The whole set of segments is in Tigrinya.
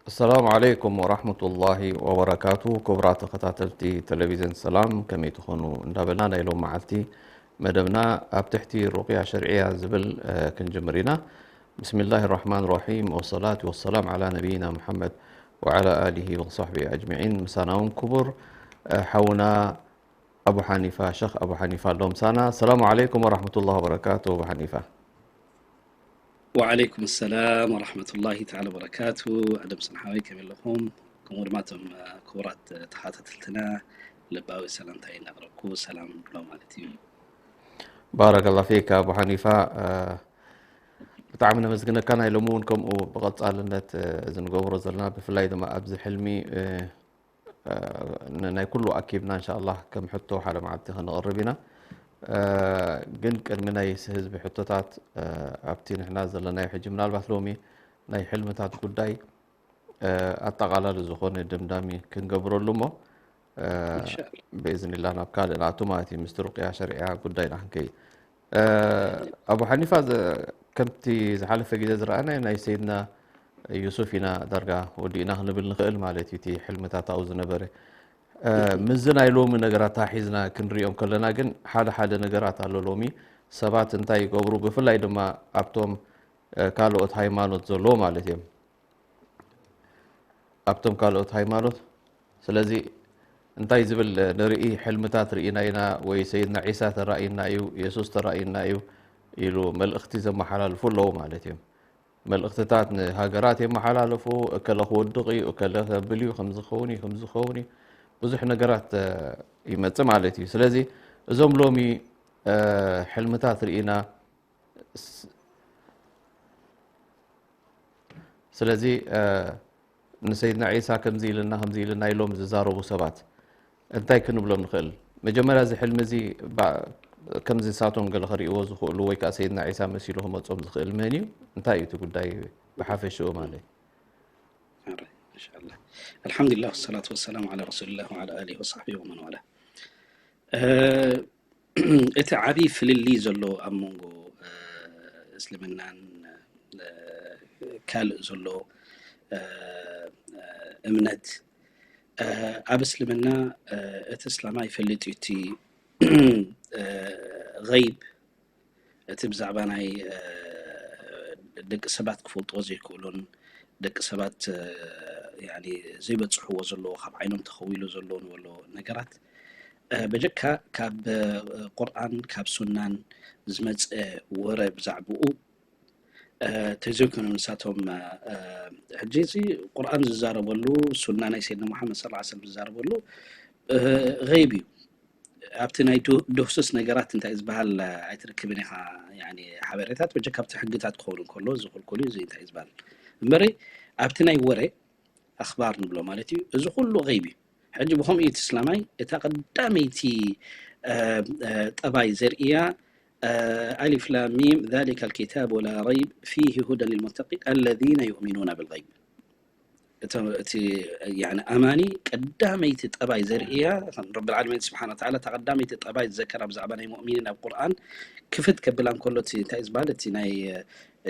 ኣሰላሙ ዓለይኩም ወራህመቱላሂ ወበረካቱ። ክቡራት ተኸታተልቲ ቴሌቪዝን ሰላም፣ ከመይ ትኾኑ እንዳበልና፣ ናይ ሎም መዓልቲ መደብና ኣብ ትሕቲ ሩቅያ ሸርዕያ ዝብል ክንጅምር ኢና። ብስሚላሂ ራሕማን ራሒም፣ ወሰላቱ ወሰላም ዓላ ነቢይና ሙሓመድ ወዓላ ኣሊሂ ወሰሕቢሂ ኣጅመዒን። ምሳና እውን ክቡር ሓውና ኣቡ ሓኒፋ፣ ሸኽ ኣቡ ሓኒፋ ኣሎ ምሳና። ሰላሙ ዓለይኩም ወራህመቱላሂ ወበረካቱ ኣቡ ሓኒፋ። ወዓለይኩም ሰላም ወራህመቱላሂ ተዓላ ወበረካቱ። ኣደም ሰምሓዊ ከመይ ኣለኹም? ከምኡ ድማ እቶም ክቡራት ተኸታተልትና ልባዊ ሰላምታይ እናቕረብኩ ሰላም ንብሎ ማለት እዩ። ባረከላ ፊክ ኣቡ ሓኒፋ፣ ብጣዕሚ ነመስግነካ። ናይ ሎሚ እውን ከምኡ ብቐጻልነት እዚ ንገብሮ ዘለና፣ ብፍላይ ድማ ኣብዚ ሕልሚ ናይ ኩሉ ኣኪብና እንሻላ ከም ሕቶ ሓደ መዓልቲ ከነቕርብ ኢና። ግን ቅድሚ ናይ ህዝቢ ሕቶታት ኣብቲ ንሕና ዘለናዮ ሕጂ ምናልባት ሎሚ ናይ ሕልምታት ጉዳይ ኣጠቓላሊ ዝኾነ ድምዳሚ ክንገብረሉ እሞ ብእዝንላ ናብ ካልእ ንኣቱ ማለት እዩ። ምስቲ ሩቅያ ሸርዕያ ጉዳይና ክንከይድ ኣቡ ሓኒፋ ከምቲ ዝሓለፈ ግዜ ዝረኣናዮ ናይ ሰይድና ዩሱፍ ኢና ዳርጋ ወዲእና ክንብል ንኽእል ማለት እዩ። እቲ ሕልምታት ኣብኡ ዝነበረ ምስዚ ናይ ሎሚ ነገራት ተሓሒዝና ክንሪኦም ከለና ግን ሓደ ሓደ ነገራት ኣሎ። ሎሚ ሰባት እንታይ ይገብሩ፣ ብፍላይ ድማ ኣብቶም ካልኦት ሃይማኖት ዘለዎ ማለት እዮም፣ ኣብቶም ካልኦት ሃይማኖት። ስለዚ እንታይ ዝብል ንርኢ፣ ሕልምታት ርኢና ኢና ወይ ሰይድና ዒሳ ተራእዩና እዩ፣ የሱስ ተራእዩና እዩ ኢሉ መልእኽቲ ዘመሓላልፉ ኣለዉ ማለት እዮም። መልእኽትታት ንሃገራት የመሓላልፉ፣ እከለ ክወድቕ እዩ፣ እከለ ከብል እዩ፣ ከምዚ ክኸውን እዩ፣ ከምዚ ክኸውን እዩ፣ ብዙሕ ነገራት ይመጽእ ማለት እዩ። ስለዚ እዞም ሎሚ ሕልምታት ርኢና ስለዚ ንሰይድና ዒሳ ከምዚ ኢልና ከምዚ ኢልና ኢሎም ዝዛረቡ ሰባት እንታይ ክንብሎም ንኽእል? መጀመርያ እዚ ሕልሚ እዚ ከምዚ ንሳቶም ገለ ከርእይዎ ዝኽእሉ ወይ ከዓ ሰይድና ዒሳ መሲሉ ክመጾም ዝኽእል መን እዩ? እንታይ እዩ እቲ ጉዳይ ብሓፈሽኡ ማለት እዩ? ማሻኣላ። ኣልሓምዱሊላህ ወሰላቱ ወሰላሙ ዓላ ረሱሊላህ ወዓላ ኣሊሂ ወሰሕቢሂ ወመን ዋላ። እቲ ዓብዪ ፍልልይ ዘሎ ኣብ መንጎ እስልምናን ካልእ ዘሎ እምነት፣ ኣብ እስልምና እቲ እስላማይ ይፈልጥ እዩ እቲ ገይብ፣ እቲ ብዛዕባ ናይ ደቂ ሰባት ክፈልጥዎ ዘይክእሉን ደቂ ሰባት ዘይበፅሕዎ ዘለዎ ካብ ዓይኖም ተኸዊሉ ዘሎ ንበሎ ነገራት በጀካ ካብ ቁርኣን ካብ ሱናን ዝመፀ ወረ ብዛዕባኡ ተዘይኮይኖም ንሳቶም ሕጂ እዚ ቁርኣን ዝዛረበሉ ሱና ናይ ሰይድና ሙሓመድ ሰለላሁ ዐለይሂ ወሰለም ዝዛረበሉ ገይብ እዩ። ኣብቲ ናይ ድህሱስ ነገራት እንታይ ዝበሃል ኣይትርክብን ኢኻ ሓበሬታት በጀካ ኣብቲ ሕግታት ክኸውን እንከሎ ዝኽልኩል እዩ እዚ እንታይ ዝበሃል እምበሪ ኣብቲ ናይ ወረ ኣኽባር ንብሎ ማለት እዩ። እዚ ኩሉ ገይብ እዩ። ሕጂ ብኸምኡ እቲ እስላማይ እታ ቀዳመይቲ ጠባይ ዘርእያ ኣሊፍ ላም ሚም ذلك الكتاب لا ريب فيه هدى للمتقين الذين يؤمنون بالغيب እቲ ኣማኒ ቀዳመይቲ ጠባይ ዘርእያ ረቢ ዓለሚን ስብሓን ወተዓላ እታ ቀዳመይቲ ጠባይ ዝዘከራ ብዛዕባ ናይ ሙእሚኒን ኣብ ቁርኣን ክፍት ከብላ እንከሎ እቲ እንታይ ዝበሃል እቲ ናይ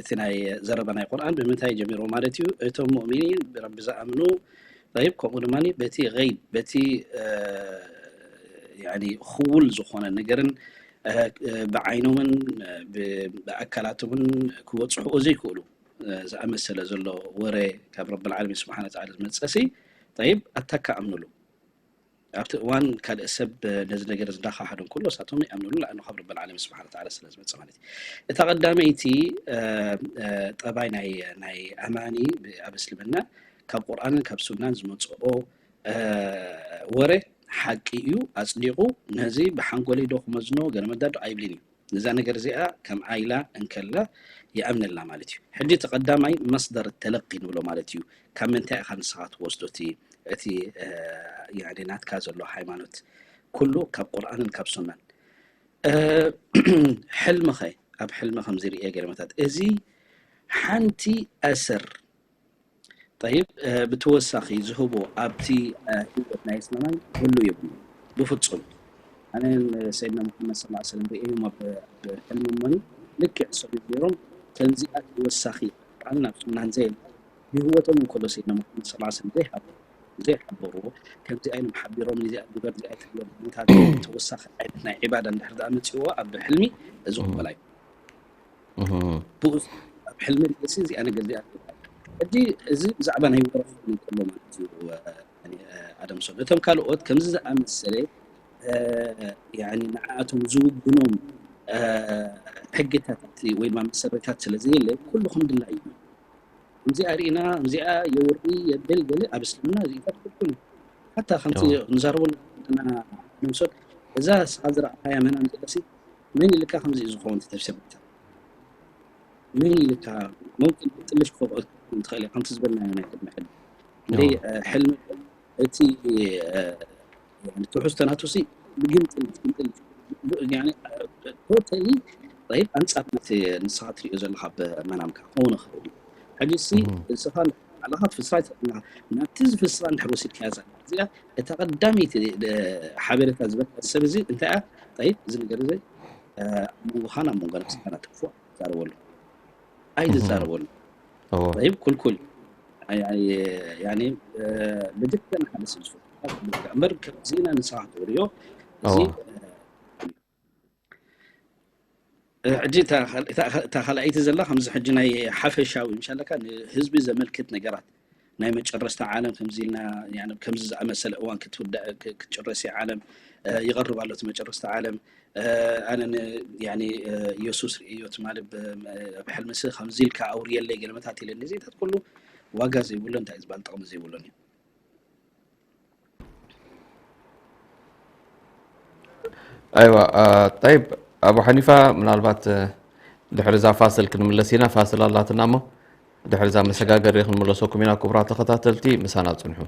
እቲ ናይ ዘረባ ናይ ቁርኣን ብምንታይ ጀሚርዎ ማለት እዩ እቶም ሙእሚኒን ብረቢ ዝኣምኑ ይብ ከምኡ ድማ በቲ ይብ በቲ ክውል ዝኾነ ነገርን ብዓይኖምን ብኣካላቶምን ክበፅሕኦ ዘይክእሉ ዝኣመሰለ ዘሎ ወረ ካብ ረቢ ዓለሚን ስብሓን ወተዓላ ዝመፀሲ ይብ ኣታካ ኣምንሉ ኣብቲ እዋን ካልእ ሰብ ነዚ ነገር ዝዳኻሓዶ እንከሎ እሳቶም ይኣምንሉ ለኣኑ ካብ ረቢ ዓለሚን ስብሓን ወተዓላ ስለ ዝመፀ ማለት እዩ እታ ቀዳመይቲ ጠባይ ናይ ናይ ኣማኒ ኣብ እስልምና ካብ ቁርኣንን ካብ ሱናን ዝመፅኦ ወረ ሓቂ እዩ ኣፅዲቑ ነዚ ብሓንጎለይ ዶ ክመዝኖ ገለ መዳዶ ኣይብልን እዩ እዛ ነገር እዚኣ ከምኣ ኢላ እንከላ ይኣምነላ ማለት እዩ። ሕጂ እቲ ቀዳማይ መስደር ተለቂ ንብሎ ማለት እዩ። ካብ ምንታይ ኢኻ ንስኻ ትወስዶ እቲ እቲ ናትካ ዘሎ ሃይማኖት? ኩሉ ካብ ቁርኣንን ካብ ሱናን። ሕልምኸ? ኣብ ሕልሚ ከምዚ ርእየ ገለመታት እዚ ሓንቲ ኣሰር ጠይብ ብተወሳኺ ዝህቦ ኣብቲ ህይወት ናይ እስላማይ ህሉ የብሉ ብፍጹም። ኣነ ሰይድና ሙሓመድ ሰለላሁ ዐለይሂ ወሰለም ርእዮም ኣብ ሕልሚ እሞኒ ልክዕ ሰብኡት ነይሮም። ከምዚኣ ተወሳኺ ቁርኣን ናብ ሱናን ዘየለ ብህይወቶም እንከሎ ሰይድና ሙሓመድ ሰለላሁ ዐለይሂ ወሰለም ዘይሃብ ዘይሓበርዎ ከምዚኣ ኢሎም ሓቢሮም ነዚኣ ግበር እዚኣ ኣይትግበር ምታት ተወሳኺ ዓይነት ናይ ዒባዳ እንድሕር ደኣ መፅእዎ ኣብ ሕልሚ እዚ ክበላ እዩ። ብኡ ኣብ ሕልሚ ርእሲ እዚኣ ነገር እዚኣ ሕጂ እዚ ብዛዕባ ናይ ወረስ እንከሎ ማለት እዩ። ኣደም ሶ ነቶም ካልኦት ከምዚ ዝኣመሰለ ንዓኣቶም ዝውግኖም ሕግታት ወይ ድማ መሰረታት ስለ ዘየለ ኩሉ ከም ድላይ እዩ። ከምዚኣ ርኢና እዚኣ የውሪ የብል ገለ ኣብ እስልምና እዚታት ክልኩል እዩ። ሓታ ከምቲ ንዛረበሉ ዘለና ንውሰድ እዛ ስኻ ዝረኣኻያ መናም ዘለሲ መን ኢልካ ከምዚ እዩ ዝኸውን ተተፍሲርታ መን ኢልካ ሙምኪን ጥልሽ ክኸውን ትኽእል ከምቲ ዝበልናዮ ናይ ቅድሚ ሕልሚ እንደ ሕልሚ እቲ ትውሕዝቶ ናቱ ሲ ብግምጥል ግምጥል ቶታሊ ጠይብ ኣንጻር ናቲ ንስኻ ትሪኦ ዘለኻ ብመናምካ ክኸውን ይኽእል እዩ። ሕጂ ሲ ንስኻ ኣለኻ ትፍስራ ይትኽእልካ ናብቲ ዝፍስራ እንድሕር ወሲድካያ እዛ እዚኣ እታ ቀዳመይቲ ሓበሬታ ዝበልካ ሰብ እዚ እንታይ እያ? ጠይብ እዚ ነገር እዚ ኣብ መንጎኻን ኣብ መንጎ ነብስኻን ኣጥፍኦ ኣይትዛረበሉ ኣይትዛረበሉ። ጠይብ ኩልኩል ያኒ ብድክተን ሓደ ሰብ ዝፈ እምበር ከምዚና ንስኻ ክትርእዮ እዚ ሕጂ እታ ካልኣይቲ ዘላ ከምዚ ሕጂ ናይ ሓፈሻዊ ምሻለካ ንህዝቢ ዘመልክት ነገራት ናይ መጨረስታ ዓለም ከምዚ ኢልና ከምዚ ዝኣመሰለ እዋን ክትጨረስ ዓለም ይቐርብ ኣሎ እቲ መጨረስታ ዓለም ኣነ ኢየሱስ ርእዮ ትማሊ ኣብ ሕልምሲ ከምዚ ኢልካ ኣውርየለይ ገለመታት ኢለኒ እዚታት ኩሉ ዋጋ ዘይብሉ እንታይ ዝበሃል ጥቕሚ ዘይብሉን እዩ። ኣይዋ ጠይብ ኣቡ ሓኒፋ ምናልባት ድሕሪ እዛ ፋስል ክንምለስ ኢና ፋስል ኣላትና እሞ ድሕሪ እዛ መሰጋገሪ ክንምለሰኩም ኢና ክቡራት ተኸታተልቲ ምሳና ፅንሑ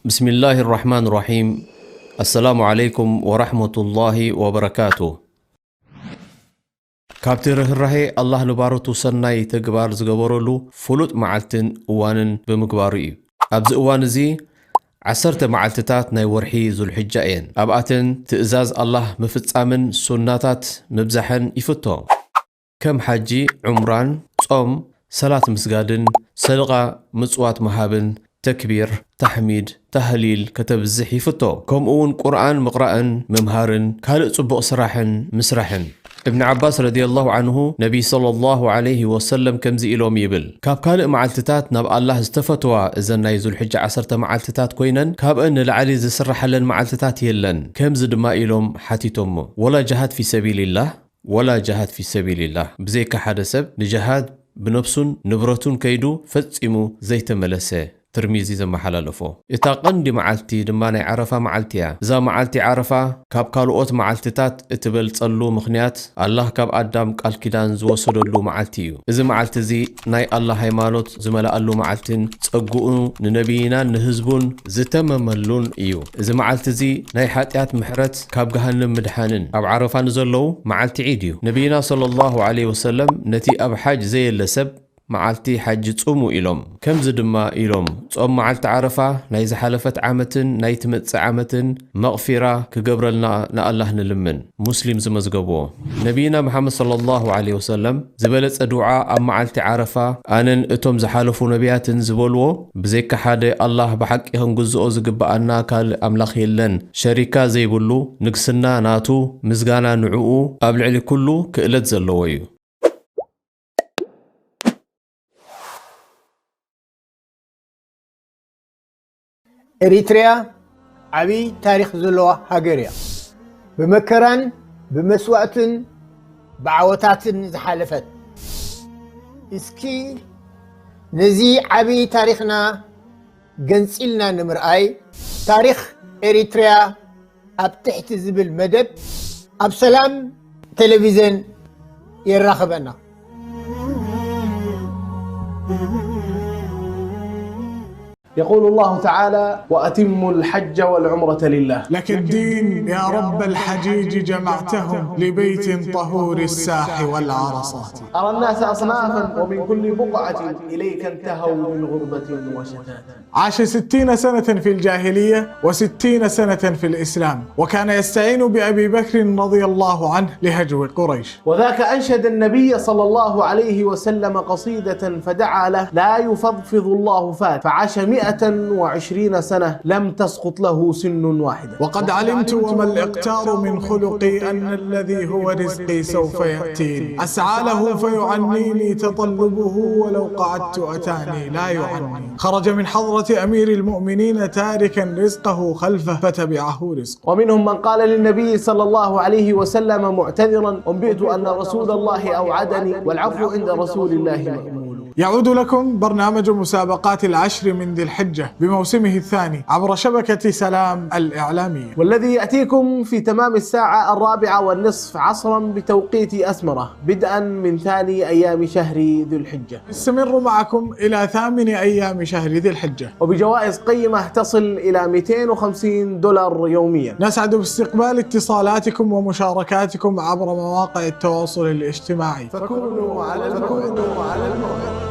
بسم الله الرحمن الرحيم السلام عليكم ورحمة الله وبركاته ካብቲ ርህራሄ ኣላህ ንባሮቱ ሰናይ ተግባር ዝገበረሉ ፍሉጥ መዓልትን እዋንን ብምግባሩ እዩ። ኣብዚ እዋን እዚ ዓሰርተ መዓልትታት ናይ ወርሒ ዙልሕጃ እየን። ኣብኣተን ትእዛዝ ኣላህ ምፍጻምን ሱናታት ምብዛሕን ይፍቶ። ከም ሓጂ፣ ዑምራን፣ ጾም፣ ሰላት ምስጋድን፣ ሰደቓ ምጽዋት ምሃብን፣ ተክቢር፣ ታሕሚድ፣ ታህሊል ከተብዝሕ ይፍቶ። ከምኡ እውን ቁርኣን ምቕራእን ምምሃርን ካልእ ጽቡቕ ስራሕን ምስራሕን። እብን ዓባስ ረዲየላሁ ዓንሁ ነቢይ ሰለላሁ ዓለይሂ ወሰለም ከምዚ ኢሎም ይብል፣ ካብ ካልእ መዓልትታት ናብ ኣላህ ዝተፈትዋ እዘን ናይ ዙልሕጃ ዓሰርተ መዓልትታት ኮይነን ካብአን ንላዕሊ ዝስረሓለን መዓልትታት የለን። ከምዚ ድማ ኢሎም ሓቲቶሞ፣ ወላ ጅሃድ ፊ ሰቢልላህ? ወላ ጅሃድ ፊ ሰቢልላህ፣ ብዘይካ ሓደ ሰብ ንጅሃድ ብነብሱን ንብረቱን ከይዱ ፈጺሙ ዘይተመለሰ። ትርሚዚ ዘመሓላለፎ። እታ ቀንዲ መዓልቲ ድማ ናይ ዓረፋ መዓልቲ እያ። እዛ መዓልቲ ዓረፋ ካብ ካልኦት መዓልትታት እትበልጸሉ ምኽንያት ኣላህ ካብ ኣዳም ቃል ኪዳን ዝወሰደሉ መዓልቲ እዩ። እዚ መዓልቲ እዚ ናይ ኣላህ ሃይማኖት ዝመልኣሉ መዓልትን ጸግኡ ንነቢይናን ንህዝቡን ዝተመመሉን እዩ። እዚ መዓልቲ እዚ ናይ ሓጢኣት ምሕረት ካብ ገሃነም ምድሓንን ኣብ ዓረፋ ንዘለዉ መዓልቲ ዒድ እዩ። ነቢይና ሰለላሁ ዐለይሂ ወሰለም ነቲ ኣብ ሓጅ ዘየለ ሰብ መዓልቲ ሓጂ ጹሙ ኢሎም። ከምዚ ድማ ኢሎም፣ ጾም መዓልቲ ዓረፋ ናይ ዝሓለፈት ዓመትን ናይ ትመጽእ ዓመትን መቕፊራ ክገብረልና ንኣላህ ንልምን። ሙስሊም ዝመዝገብዎ። ነቢይና መሓመድ ሰለላሁ ዐለይሂ ወሰለም ዝበለጸ ዱዓ ኣብ መዓልቲ ዓረፋ ኣነን እቶም ዝሓለፉ ነቢያትን ዝበልዎ፣ ብዘይካ ሓደ ኣላህ ብሓቂ ክንግዝኦ ዝግብኣና ካልእ ኣምላኽ የለን፣ ሸሪካ ዘይብሉ፣ ንግስና ናቱ፣ ምስጋና ንዕኡ፣ ኣብ ልዕሊ ኩሉ ክእለት ዘለዎ እዩ። ኤሪትሪያ ዓብዪ ታሪኽ ዘለዋ ሃገር እያ። ብመከራን ብመስዋእትን ብዓወታትን ዝሓለፈት። እስኪ ነዚ ዓብዪ ታሪኽና ገንጺልና ንምርኣይ ታሪኽ ኤሪትሪያ ኣብ ትሕቲ ዝብል መደብ ኣብ ሰላም ቴሌቪዝን የራኽበና። يقول الله تعالى: وأتموا الحج والعمرة لله. لك الدين يا رب الحجيج جمعتهم لبيت طهور الساح والعرصات. أرى الناس أصنافا ومن كل بقعة إليك انتهوا من غربة وشتات. عاش ستين سنة في الجاهلية وستين سنة في الإسلام، وكان يستعين بأبي بكر رضي الله عنه لهجو قريش. وذاك أنشد النبي صلى الله عليه وسلم قصيدة فدعا له: لا يفضفض الله فات، فعاش مئة وعشرين سنة لم تسقط له سن واحدة. وقد علمت وما الإقتار من خلقي أن الذي هو رزقي سوف يأتيني. أسعى له فيعنيني تطلبه ولو قعدت أتاني لا يعني. خرج من حضرة أمير المؤمنين تاركا رزقه خلفه فتبعه رزقه. ومنهم من قال للنبي صلى الله عليه وسلم معتذرا: أنبئت أن رسول الله أوعدني والعفو عند رسول الله مأمول. يعود لكم برنامج مسابقات العشر من ذي الحجة بموسمه الثاني عبر شبكة سلام الإعلامية. والذي يأتيكم في تمام الساعة الرابعة والنصف عصرا بتوقيت أسمرة، بدءا من ثاني أيام شهر ذي الحجة. نستمر معكم إلى ثامن أيام شهر ذي الحجة. وبجوائز قيمة تصل إلى مئتين وخمسين دولار يوميا. نسعد باستقبال اتصالاتكم ومشاركاتكم عبر مواقع التواصل الاجتماعي. فكونوا على الموعد.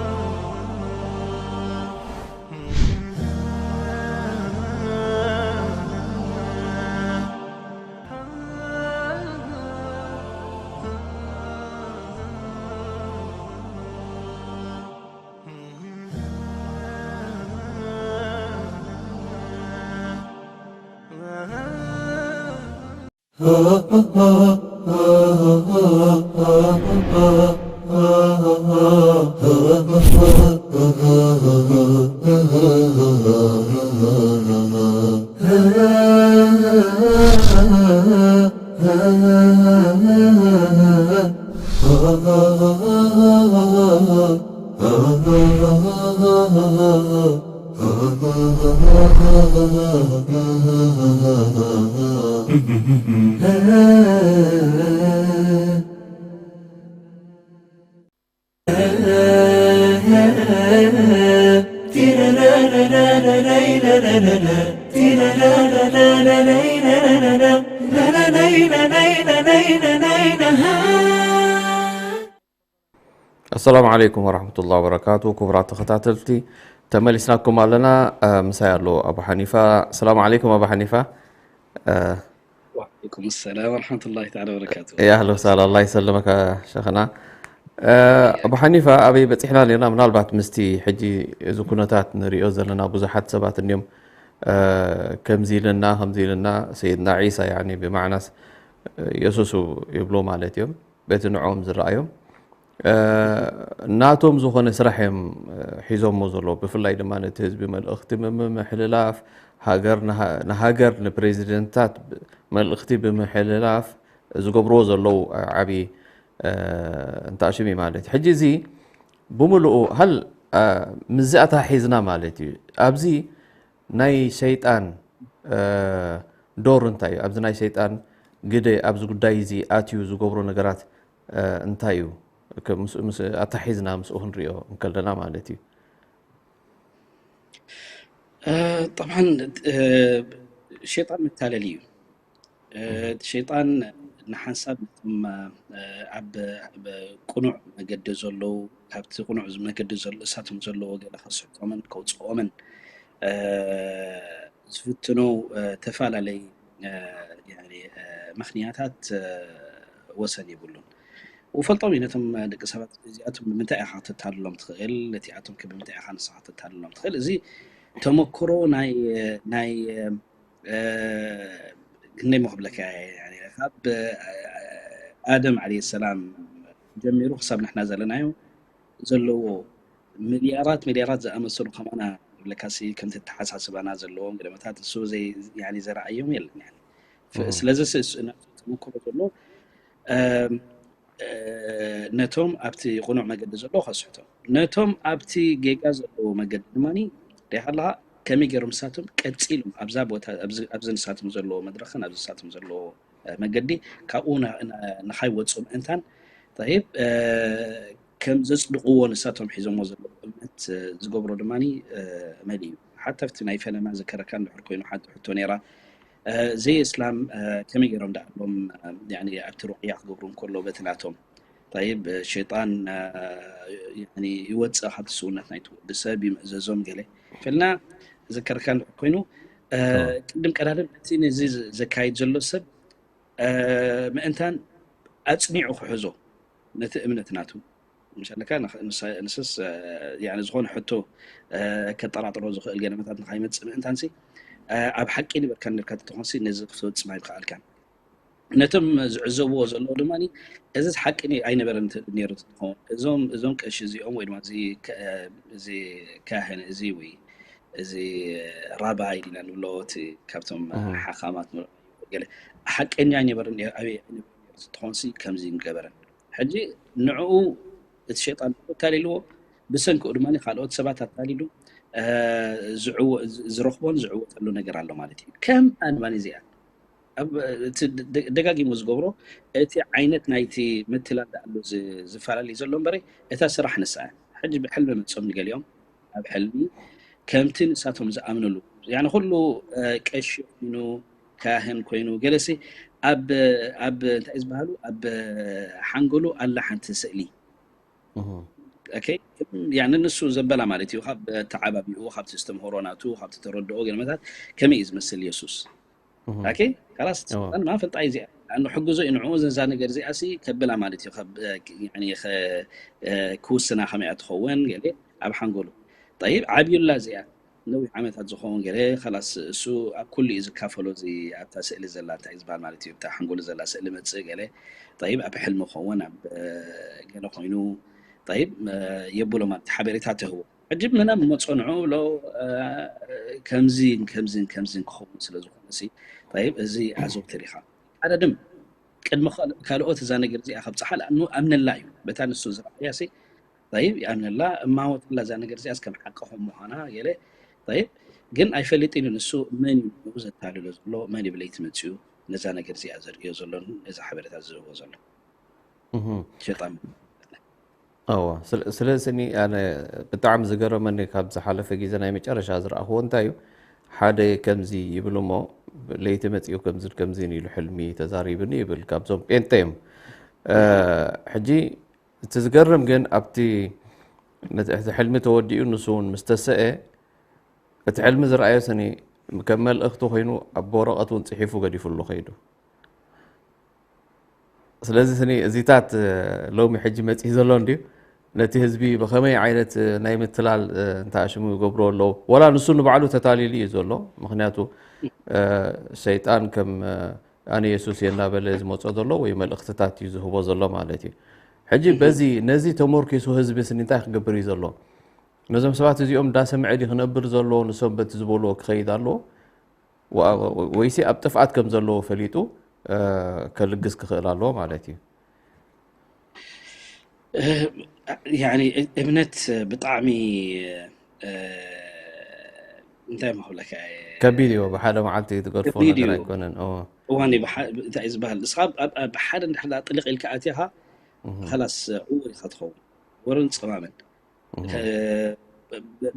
ኣሰላሙ ዓለይኩም ወራህመቱላሂ ወበረካቱ። ክቡራት ተኸታተልቲ፣ ተመሊስናኩም ኣለና። እ፣ ምሳይ ኣሎ ኣቡ ሓኒፋ። ሰላም ዓለይኩም ኣቡ ሓኒፋ። እ፣ ወዓለይኩም ሰላም ወረሕመቱላሂ ተዓላ ወበረካቱ። ያ ኣህለ ወሳህላ፣ ኣላህ ይሰልመካ ሸኽና። እ፣ ኣቡ ሓኒፋ፣ ኣበይ በፂሕና ነርና? ምናልባት ምስቲ ሕጂ እዚ ኩነታት ንሪኦ ዘለና ብዙሓት ሰባት እንዲዮም፣ እ፣ ከምዚ ኢልና ከምዚ ኢልና፣ ሰይድና ዒሳ፣ ያኒ ብማዕናስ የሱስ ይብሉ ማለት እዮም። በቲ ንዕኦም ዝረኣዮም፣ እ፣ ናቶም ዝኾነ ስራሕ እዮም፣ እ፣ ሒዞሞ ዘለዉ። ብፍላይ ድማ ነቲ ህዝቢ መልእኽቲ ብምምሕልላፍ፣ ሃገር ንሃ-፣ ንሃገር ንፕሬዚደንትታት ብ-፣ መልእኽቲ ብምሕልላፍ ዝገብርዎ ዘለዉ፣ እ፣ ዓብዪ፣ እ፣ እንታሽም እዩ ማለት እዩ። ሕጂ እዚ ብምልኡ ሃል፣ እ፣ ምስዚ ኣተሓሒዝና ማለት እዩ። ኣብዚ ናይ ሸይጣን፣ እ፣ ዶር እንታይ እዩ? ኣብዚ ናይ ሸይጣን ግደ ኣብዚ ጉዳይ እዚ ኣትዩ ዝገብሮ ነገራት፣ እ፣ እንታይ እዩ? ከ-፣ ምስ-፣ ምስ-፣ ኣተሓሒዝና ምስኡ ክንሪኦ እንከለና ማለት እዩ። እ፣ ጠብዓን፣ እ፣ ሸይጣን መታለሊ እዩ። እ፣ ሸይጣን ንሓንሳብ ነቶም ኣብ ቅኑዕ መገዲ ዘለዉ፣ ካብቲ ቅኑዕ መገዲ እሳቶም ዘለዎ ገለ ከስሕቶምን ከውፅኦምን ዝፍትኑ ተፈላለይ ምክንያታት ወሰን የብሉን። ውፈልጦም እዩ ነቶም ደቂ ሰባት እዚኣቶም ብምንታይ ኢኻ ክተታልሎም ትኽእል፣ ነቲኣቶም ከ ብምንታይ ኢኻ ንስኻ ክተታልሎም ትኽእል። እዚ ተመክሮ ናይ ናይ ክንደይ መክብለካ ካብ ኣደም ዓለ ሰላም ጀሚሩ ክሳብ ንሕና ዘለናዮ ዘለዎ ሚልያራት ሚልያራት ዝኣመሰሉ ከማና ለካሲ ከምቲ ተሓሳስባና ዘለዎም ገለመታት እሱ ዘረኣዮም የለን። ስለዚ ተመክሮ ዘሎ ነቶም ኣብቲ ቅኑዕ መገዲ ዘለዎ ከስሕቶም፣ ነቶም ኣብቲ ጌጋ ዘለዎ መገዲ ድማ ሪኢኻ ኣለኻ ከመይ ገይሮም ንሳቶም ቀፂሎም ኣብዛ ቦታ ኣብዚ ንሳቶም ዘለዎ መድረኽን ኣብዚ ንሳቶም ዘለዎ መገዲ ካብኡ ንኻይወፁ ምእንታን ጠይብ ከም ዘፅድቕዎ ንሳቶም ሒዞሞ ዘለዉ እምነት ዝገብሮ ድማ መሊ እዩ። ሓታ ኣብቲ ናይ ፈለማ ዝከረካ እንድሕር ኮይኑ ሓንቲ ሕቶ ነይራ፣ ዘይ እስላም ከመይ ገይሮም ደኣሎም ኣብቲ ሩቅያ ክገብሩ እንከሎ በቲ ናቶም ጠይብ ሸይጣን ይወፅእ ካብቲ ስውነት ናይቲ ወዲ ሰብ ይምእዘዞም ገለ ፈልና ዝከረካ እንድሕር ኮይኑ ቅድም ቀዳድም እቲ ነዚ ዘካይድ ዘሎ ሰብ ምእንታን ኣፅኒዑ ክሕዞ ነቲ እምነት ናቱ ምሻለካ ንስስ ዝኾነ ሕቶ ከጠራጥሮ ዝኽእል ገለመታት ንካይመፅእ ምእንታንሲ ኣብ ሓቂ ንበርካ ነርካ ተኾንሲ ነዚ ክትወፅም ኣይምክኣልካን። ነቶም ዝዕዘብዎ ዘለዉ ድማ እዚ ሓቂ ኣይነበረን ነይሩ ትኸውን እዞም እዞም ቀሺ እዚኦም ወይ ድማ እዚ ካህን እዚ ወይ እዚ ራባይ ኢና ንብሎ እቲ ካብቶም ሓኻማት ገለ ሓቀኛ ኣይነበረን ኣበይ ትኾንሲ ከምዚ ንገበረን ሕጂ ንዕኡ እቲ ሸይጣን ኣታሊልዎ ብሰንክኡ ድማ ካልኦት ሰባት ኣታሊሉ ዝረኽቦን ዝዕወተሉ ነገር ኣሎ ማለት እዩ። ከም ኣንባኒ እዚኣ ደጋጊሙ ዝገብሮ እቲ ዓይነት ናይቲ ምትላል ኣሉ ዝፈላለዩ ዘሎ እምበረ እታ ስራሕ ንሳ ሕጂ ብሕልሚ መፅኦም ንገሊኦም ኣብ ሕልሚ ከምቲ ንሳቶም ዝኣምንሉ ኩሉ ቀሺ ኮይኑ ካህን ኮይኑ ገለሲ ኣብ ኣብ እንታይ ዝበሃሉ ኣብ ሓንጎሉ ኣላ ሓንቲ ስእሊ ንሱ ዘበላ ማለት እዩ። ካብ ተዓባቢኡ ካብቲ ዝተምሃሮ ናቱ ካብቲ ተረድኦ ገለመታት ከመይ እዩ ዝመስል የሱስ ካላስ ማፈልጣ እዩ እዚኣ ሕግዞ እዩ ንዕኡ ዘዛ ነገር እዚኣ ሲ ከብላ ማለት እዩ ክውስና ከመይ ትኸውን ገለ ኣብ ሓንጎሉ ጠይብ ዓብዩላ እዚኣ ነዊሕ ዓመታት ዝኸውን ገለ ላስ እሱ ኣብ ኩሉ እዩ ዝካፈሎ እዚ ኣብታ ስእሊ ዘላ እንታይ ዝበሃል ማለት እዩ ብታ ሓንጎሉ ዘላ ስእሊ መፅእ ገለ ጠይብ ኣብ ሕልሚ ክኸውን ኣብ ገለ ኮይኑ ጠይብ የብሎ ማለት ሓበሬታ ትህቦ ሕጂ ምና መፀንዑ ብሎ ከምዚን ከምዚን ከምዚን ክኸውን ስለ ዝኾነ እዚ ኣዘውትር ኢኻ ሓደ ድም ቅድሚ ካልኦት እዛ ነገር እዚኣ ከብፅሓ ኣምነላ እዩ በታ ንሱ ዝረኣያ ይኣምነላ እማወትላ እዛ ነገር እዚኣ ከም ሓቂ ከም ምዃና ገለ ግን ኣይፈልጥን እዩ ንሱ መን እዩ ዘታልሎ ዘሎ መን ይብለይ ትመፅኡ ነዛ ነገር እዚኣ ዘርእዮ ዘሎን ነዛ ሓበሬታ ዝህቦ ዘሎ ሸጣን እዎ ስለዚ ስኒ ኣነ ብጣዕሚ ዝገረመኒ ካብ ዝሓለፈ ግዜ ናይ መጨረሻ ዝረኣኽዎ እንታይ እዩ ሓደ ከምዚ ይብል እሞ ለይቲ መፅኡ ከምዚ ከምዚ ኢሉ ሕልሚ ተዛሪብኒ ይብል ካብዞም ጴንጠ እዮም ሕጂ እቲ ዝገርም ግን ኣብቲ ነቲ ሕልሚ ተወዲኡ ንሱ እውን ምስ ተሰአ እቲ ሕልሚ ዝረኣዮ ስኒ ከም መልእኽቲ ኮይኑ ኣብ ወረቐት እውን ፅሒፉ ገዲፉሉ ከይዱ ስለዚ ስኒ እዚታት ሎሚ ሕጂ መፂእ ዘሎ እንድዩ ነቲ ህዝቢ ብከመይ ዓይነት ናይ ምትላል እንተኣሽሙ ይገብሩ ኣለዉ ወላ ንሱ ንባዕሉ ተታሊሉ እዩ ዘሎ ምክንያቱ ሰይጣን ከም ኣነ የሱስ እየ እናበለ ዝመፆ ዘሎ ወይ መልእክትታት እዩ ዝህቦ ዘሎ ማለት እዩ ሕጂ በዚ ነዚ ተመርኪሱ ህዝቢ ስኒ እንታይ ክገብር እዩ ዘሎ ነዞም ሰባት እዚኦም እንዳሰምዐ ድዩ ክነብር ዘለዎ ንሶም በቲ ዝበልዎ ክኸይድ ኣለዎ ወይሲ ኣብ ጥፍኣት ከም ዘለዎ ፈሊጡ ከልግስ ክኽእል ኣለዎ ማለት እዩ እምነት ብጣዕሚ እንታይ መክብለካ ከቢድ እዩ ብሓደ መዓልቲ ትገድፎ ነገር ኣይኮነን እዋን እንታይ ዝበሃል ንስኻ ብሓደ እንድሕር ጥልቕ ኢልካ ኣትኻ ላስ ዕዉር ኢኻ ትኸውን ወርን ፀማምን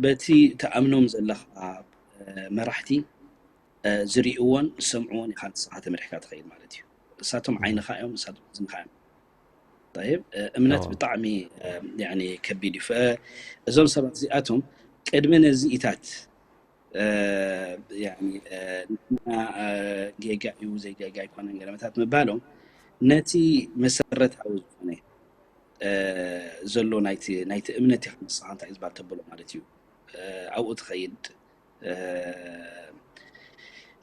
በቲ ተኣምኖም ዘለኻ መራሕቲ ዝርእዎን ዝሰምዕዎን ኢኻ ንስኻ ተመሪሕካ ትኸይድ ማለት እዩ እሳቶም ዓይንኻ እዮም፣ እሳቶም እዝንኻ እዮም። طيب፣ እምነት ብጣዕሚ ያኒ ከቢድ እዩ። እዞም ሰባት እዚኣቶም ቅድሚ ነዚኢታት ያኒ ንሕና ጌጋ እዩ ዘይጌጋ ኣይኮነን ገለመታት ምባሎም ነቲ መሰረታዊ ዝኾነ ዘሎ ናይቲ ናይቲ እምነት ኢኻ ንስኻ እንታይ ዝባል ተብሎ ማለት እዩ። ኣብኡ ትኸይድ።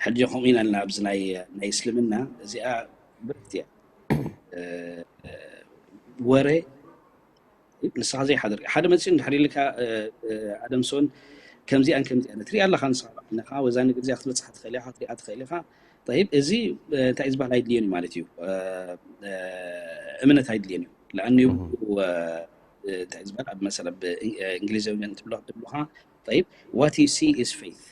ሕጂ ከምኡ ኢና ልና ኣብዚ ናይ ናይ እስልምና እዚኣ ብርክት እያ። ወረ ንስኻ ዘይሓድር ሓደ መፅኡ እንድሕር ኢልካ ኣደምሶን ከምዚኣን ከምዚኣን ትሪኣ ኣለኻ ንስኻ ባዕልኻ ወዛ ነገር እዚኣ ክትበፅሓ ትኽእል ኢኻ ክትሪኣ ትኽእል ኢኻ። طيب፣ እዚ እንታይ ዝበሃል ኣይድልዮን እዩ ማለት እዩ። እምነት ኣይድልዮን እዩ። ለኣንዩ እንታይ ዝበሃል ኣብ መሰለ ብእንግሊዝኛ ትብሎ ትብሉኻ طيب፣ what you see is faith።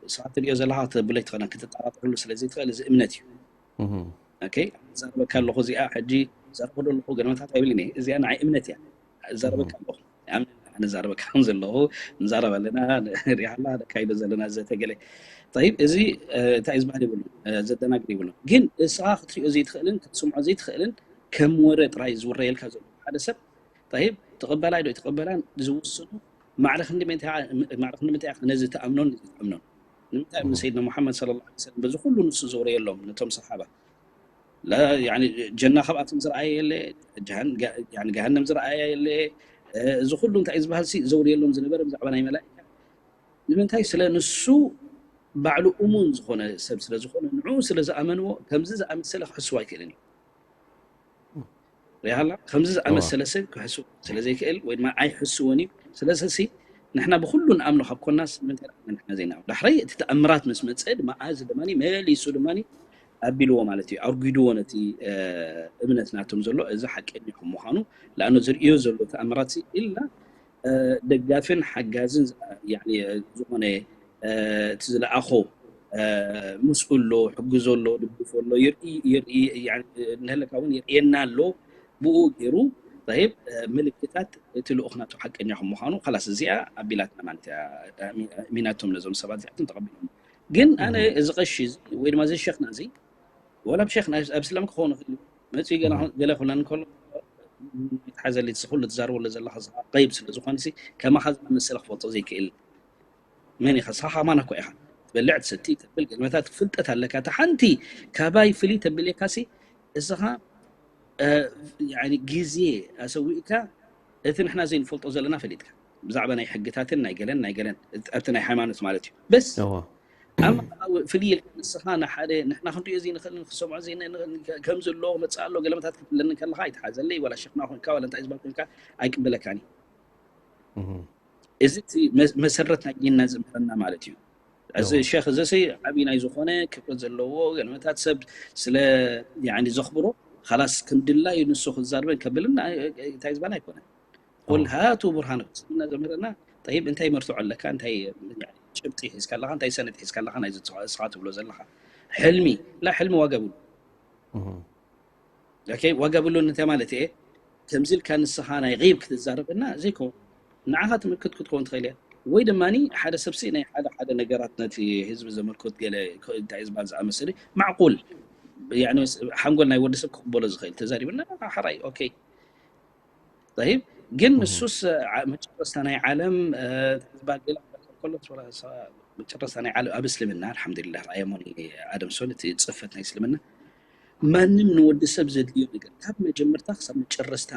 ንስኻ ትሪኦ ዘለኻ ክትብሎ ኣይትኽእልን ክትጠራጠረሉ ስለ ዘይትኽእል እዚ እምነት እዩ። ኦኬ፣ ዛረበካ ኣለኹ እዚኣ ሕጂ ዛረበሉ ኣለኹ ገለመታት ኣይብልን እየ። እዚኣ ንዓይ እምነት እያ። ዛረበካ ኣለኹ ኣነ ዛረበካ ከም ዘለኹ ንዛረብ ኣለና ንሪሃላ ነካይዶ ዘለና ዘተገለ طيب፣ እዚ እንታይ ዝበሃል ይብሉ ዘደናግር ይብሉ። ግን እስኻ ክትሪኦ ዘይትኽእልን ክትስምዖ ዘይትኽእልን ከም ወረ ጥራይ ዝውረየልካ ዘሎ ሓደ ሰብ طيب ትቕበላይ ዶ ይትቕበላን ዝውስኑ ማዕረ ክንዲ ምንታይ ኢኻ ነዚ ትኣምኖን ትኣምኖን ንምንታይ ምስ ሰይድና ሙሓመድ صلى الله عليه وسلم በዚ ኩሉ ንሱ ዘውረየሎም ነቶም ሰሓባ ጀና ካብኣቶም ዝረኣየ የለ፣ ገሃነም ዝረኣየ የለ። እዚ ኩሉ እንታይ ዝበሃል ሲ ዘውርየሎም ዝነበረ ብዛዕባ ናይ መላእካ ንምንታይ ስለ ንሱ ባዕሉ እሙን ዝኾነ ሰብ ስለ ዝኾነ ንዑ ስለ ዝኣመንዎ ከምዚ ዝኣመሰለ ክሕስቡ ኣይክእልን እዩ። ሪሃላ ከምዚ ዝኣመሰለ ሰብ ክሕስቡ ስለ ዘይክእል ወይ ድማ ኣይሕስውን እዩ። ስለዚ ንሕና ብኩሉ ንኣምኖ ካብ ኮናስ ንምንታይ ንሕና ዘይንኣምኖ? ዳሕራይ እቲ ተኣምራት ምስ መፀ ድማ እዚ ድማ መሊሱ ድማ ኣቢልዎ ማለት እዩ፣ ኣርጉድዎ ነቲ እምነት ናቶም ዘሎ እዚ ሓቀኛ ከም ምዃኑ። ለኣኖ ዝርእዮ ዘሎ ተኣምራት ኢላ ደጋፍን ሓጋዝን ዝኾነ እቲ ዝለኣኾ ምስኡ ኣሎ፣ ሕግዞ ኣሎ፣ ድግፎ ኣሎ፣ ንህለካ እውን ይርእየና ኣሎ። ብኡ ገይሩ ብ ምልክታት እቲ ልኡኽ ናቱ ሓቀኛ ከም ምዃኑ ላስ እዚኣ ኣቢላትና ማለት እያ። ሚናቶም ነዞም ሰባት እዚኣቶም ተቐቢሎም ግን ኣነ እዚ ቀሺ ወይ ድማ እዚ ሸኽና እዚ ወላ ብሸኽና ኣብ ስለም ክኸውን ይኽእል እዩ መፅኡ ገለ ኩለን ከሎ ሓዘሊ ኩሉ ትዛርበሉ ዘለኻ ቀይብ ስለ ዝኾነ ከማኻ ዝኣመሰለ ክፈልጦ ዘይክእል መን ኢኻ ንስኻ ከማና እኮ ኢኻ ትበልዕ ትሰቲ ተብል ገለመታት ፍልጠት ኣለካ እታ ሓንቲ ካባይ ፍልይ ተብልካሲ እስኻ ግዜ ኣሰዊእካ እቲ ንሕና ዘይንፈልጦ ዘለና ፈሊጥካ ብዛዕባ ናይ ሕግታትን ናይ ገለን ናይ ገለን ኣብቲ ናይ ሃይማኖት ማለት እዩ በስ ኣማ ፍልይ ኢልካ ንስኻ ንሓደ ንሕና ክንሪኦ ዘይንኽእልን ክሰምዖ ዘይንኽእልን ከም ዘሎ ክመፅእ ኣሎ ገለመታት ክትብለኒ ከለኻ ኣይትሓዘለይ ዋላ ሸኽና ኮንካ ዋላ እንታይ ዝበሃል ኮንካ ኣይቅበለካን እዩ እዚ እቲ መሰረት ናይ ዲንና ዘምህረና ማለት እዩ። እዚ ሸኽ እዚ ሲ ዓብዪ ናይ ዝኾነ ክብረት ዘለዎ ገለመታት ሰብ ስለ ዘኽብሮ ኻላስ ከም ድላዩ ንሱ ክዛርበን ከብልን እንታይ ዝበሃል ኣይኮነን። ቁል ሃቱ ቡርሃነኩም እስልምና ዘምህረና ጠይብ እንታይ መርትዖ ኣለካ እንታይ ጭብጢ ሒዝካ ኣለኻ እንታይ ሰነድ ሒዝካ ኣለኻ ናይዚ ንስኻ ትብሎ ዘለኻ ሕልሚ ላ ሕልሚ ዋጋ የብሉ ዋጋ የብሉን እንታይ ማለት እየ ከምዚ ኢልካ ንስኻ ናይ ጊብ ክትዛረበና ዘይከውን ንዓኻ ትምክት ክትከውን ትኽእል እያ ወይ ድማ ሓደ ሰብሲ ናይ ሓደ ሓደ ነገራት ነቲ ህዝቢ ዘመልክት ገለ እንታይ ዝበሃል ዝኣመሰለ ማዕቁል ሓንጎል ናይ ወዲ ሰብ ክቕበሎ ዝኽእል ተዛሪብና ሓራይ ኦኬ طيب ግን ንሱስ መጨረስታ ናይ ዓለም ዝበሃል ገለ ከሎ መጨረስታ ናይ ዓለም ኣብ እስልምና ኣልሓምዱሊላህ ረኣየሞኒ ኣደም ሶል እቲ ፅፈት ናይ እስልምና ማንም ንወዲ ሰብ ዘድልዮ ነገር ካብ መጀመርታ ክሳብ መጨረስታ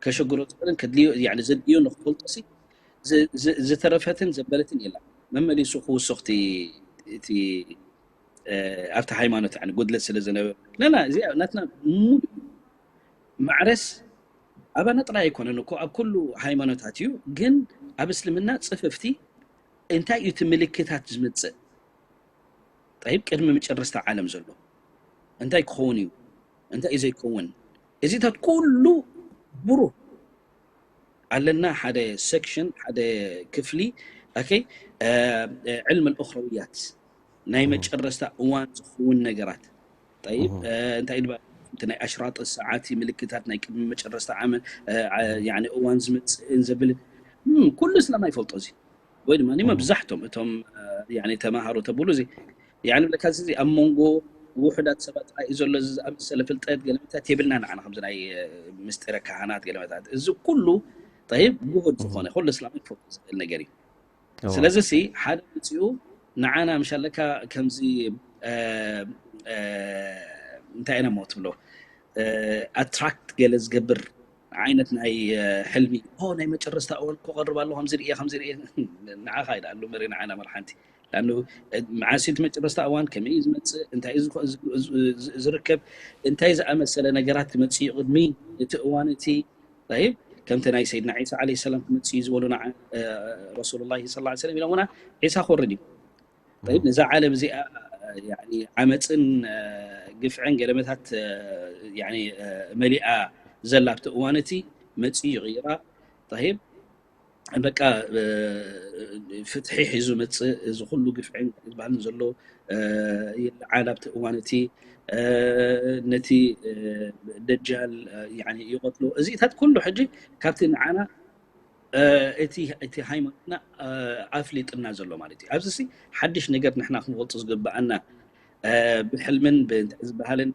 ከሸግሮ ዝኽእልን ከድልዮ ዘድልዮ ንክፈልጦ ዝተረፈትን ዘበለትን የላ መመሊሱ ክውስኽቲ እቲ ኣብቲ ሃይማኖት ጉድለት ስለ ዝነበረ ለና እዚኣ ናትና ሙሉ ማዕረስ ኣባና ጥራይ ኣይኮነን እኮ ኣብ ኩሉ ሃይማኖታት እዩ ግን ኣብ እስልምና ፅፍፍቲ እንታይ እዩ እቲ ምልክታት ዝምፅእ ጠይብ ቅድሚ መጨረስታ ዓለም ዘሎ እንታይ ክኸውን እዩ እንታይ እዩ ዘይከውን እዚታት ኩሉ ብሩህ ኣለና ሓደ ሴክሽን ሓደ ክፍሊ ዕልም ኣልእኽረውያት ናይ መጨረስታ እዋን ዝኸውን ነገራት ጠይብ እንታይ ድባ እቲ ናይ ኣሽራጥ ሰዓት ምልክታት ናይ ቅድሚ መጨረስታ ዓመት እዋን ዝመፅእን ዘብልን ኩሉ ስለማ ይፈልጦ እዚ ወይ ድማ መብዛሕቶም እቶም ተማሃሮ ተብሉ እዚ ብለካ እዚ ኣብ መንጎ ውሑዳት ሰባት ጥራይ እዩ ዘሎ፣ እዚ ዝኣመሰለ ፍልጠት ገለመታት የብልና ንዓና ከምዚ ናይ ምስጢረ ካህናት ገለመታት። እዚ ኩሉ ጠይብ ግሁድ ዝኾነ ኩሉ እስላማይ ክፈልጦ ዝኽእል ነገር እዩ። ስለዚ ሲ ሓደ መፂኡ ንዓና ምሻለካ ከምዚ እንታይ ኢና ሞ ትብሎ ኣትራክት ገለ ዝገብር ዓይነት ናይ ሕልሚ ናይ መጨረስታ እዋን ክቐርብ ኣሎ ከምዚ ርየ ከምዚ ርየ ንዓኻ ይዳ ኣሉ መሪ ንዓና መርሓንቲ ላኑ መዓስ እቲ መጨረስታ እዋን ከመይ እዩ ዝመፅእ እንታይ ዝርከብ እንታይ ዝኣመሰለ ነገራት ክመፅእ እዩ ቅድሚ እቲ እዋን እቲ ይብ ከምቲ ናይ ሰይድና ዒሳ ለ ሰላም ክመፅእ እዩ ዝበሉ ረሱሉ ላ ለ ሰለም ኢሎምና ዒሳ ክወርድ እዩ ነዛ ዓለም እዚኣ ዓመፅን ግፍዕን ገለመታት መሊኣ ዘላ ኣብቲ እዋን እቲ መፅኡ ይቕይራ ብ በቃ ፍትሒ ሒዙ መፅእ እዚ ኩሉ ግፍዕን ዝበሃልን ዘሎ ይለዓል ኣብቲ እዋን እቲ ነቲ ደጃል ይቐትሎ እዚታት ኩሉ ሕጂ ካብቲ ንዓና እቲ ሃይማኖትና ኣፍሊጥና ዘሎ ማለት እዩ ኣብዚ ሓድሽ ነገር ንሕና ክንፈልጡ ዝግብኣና ብሕልምን ብእንታይ ዝበሃልን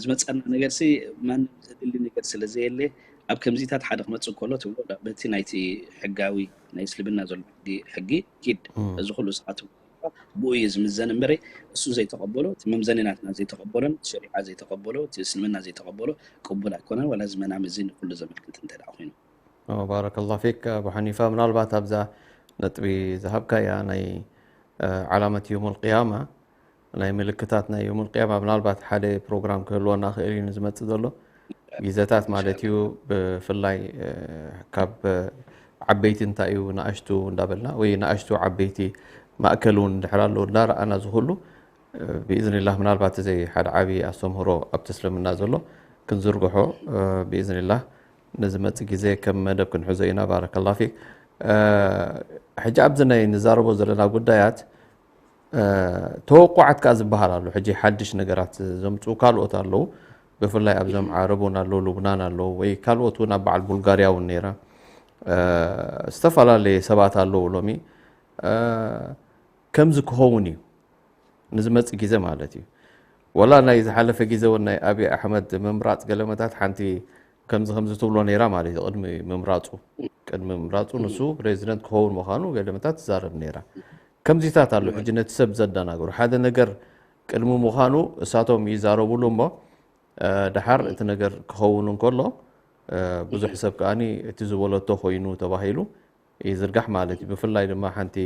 ዝመፀና ነገር ሲ ማንም ዘድሊ ነገር ስለ ዘየለ ኣብ ከምዚታት ሓደ ክመፅእ ከሎ ትብሎ በቲ ናይቲ ሕጋዊ ናይ እስልምና ዘሎ ሕጊ ኪድ እዚ ኩሉ ሰዓት ብኡ እዩ ዝምዘን እምበረ እሱ ዘይተቐበሎ እቲ መምዘኒ ናትና ዘይተቐበሎን ሸሪዓ ዘይተቐበሎ እቲ እስልምና ዘይተቐበሎ ቅቡል ኣይኮነን ወላ ዝመናም እዚ ንኩሉ ዘመልክት እንተ ኮይኑ ባረከላ ፊክ ኣቡ ሓኒፋ ምናልባት ኣብዛ ነጥቢ ዝሃብካያ ናይ ዓላመት ዮም ልቅያማ ናይ ምልክታት ናይ ዮም ልቅያማ ምናልባት ሓደ ፕሮግራም ክህልወና ክእል እዩ ዝመፅእ ዘሎ ግዜታት ማለት እዩ ብፍላይ ካብ ዓበይቲ እንታይ እዩ ንኣሽቱ እንዳበልና ወይ ንኣሽቱ ዓበይቲ ማእከል እውን እንድሕር ኣለዉ እንዳረኣና ዝኩሉ ብኢዝኒላህ ምናልባት እዚ ሓደ ዓብዪ ኣስተምህሮ ኣብቲ እስልምና ዘሎ ክንዝርግሖ ብኢዝኒላህ ንዝመፅእ ግዜ ከም መደብ ክንሕዞ ኢና ባረከላ ፊክ ሕጂ ኣብዚ ናይ ንዛረቦ ዘለና ጉዳያት ተወቋዓት ከዓ ዝበሃል ኣሎ ሕጂ ሓድሽ ነገራት ዘምፅኡ ካልኦት ኣለዉ ብፍላይ ኣብዞም ዓረብ እውን ኣለዉ ሉብናን ኣለዉ ወይ ካልኦት እውን ኣብ በዓል ቡልጋርያ እውን ነይራ ዝተፈላለየ ሰባት ኣለዉ ሎሚ ከምዚ ክኸውን እዩ ንዝመፅእ ግዜ ማለት እዩ ወላ ናይ ዝሓለፈ ግዜ እውን ናይ ኣብይ ኣሕመድ ምምራፅ ገለመታት ሓንቲ ከምዚ ከምዚ ትብሎ ነይራ ማለት እዩ ቅድሚ ምምራፁ ቅድሚ ምምራፁ ንሱ ፕሬዚደንት ክኸውን ምዃኑ ገለመታት ትዛረብ ነይራ ከምዚታት ኣሎ ሕጂ ነቲ ሰብ ዘደናግሩ ሓደ ነገር ቅድሚ ምዃኑ እሳቶም ይዛረብሉ እሞ ደሓር እቲ ነገር ክኸውን እንከሎ ብዙሕ ሰብ ከኣ እቲ ዝበለቶ ኮይኑ ተባሂሉ ይዝርጋሕ ማለት እዩ ብፍላይ ድማ ሓንቲ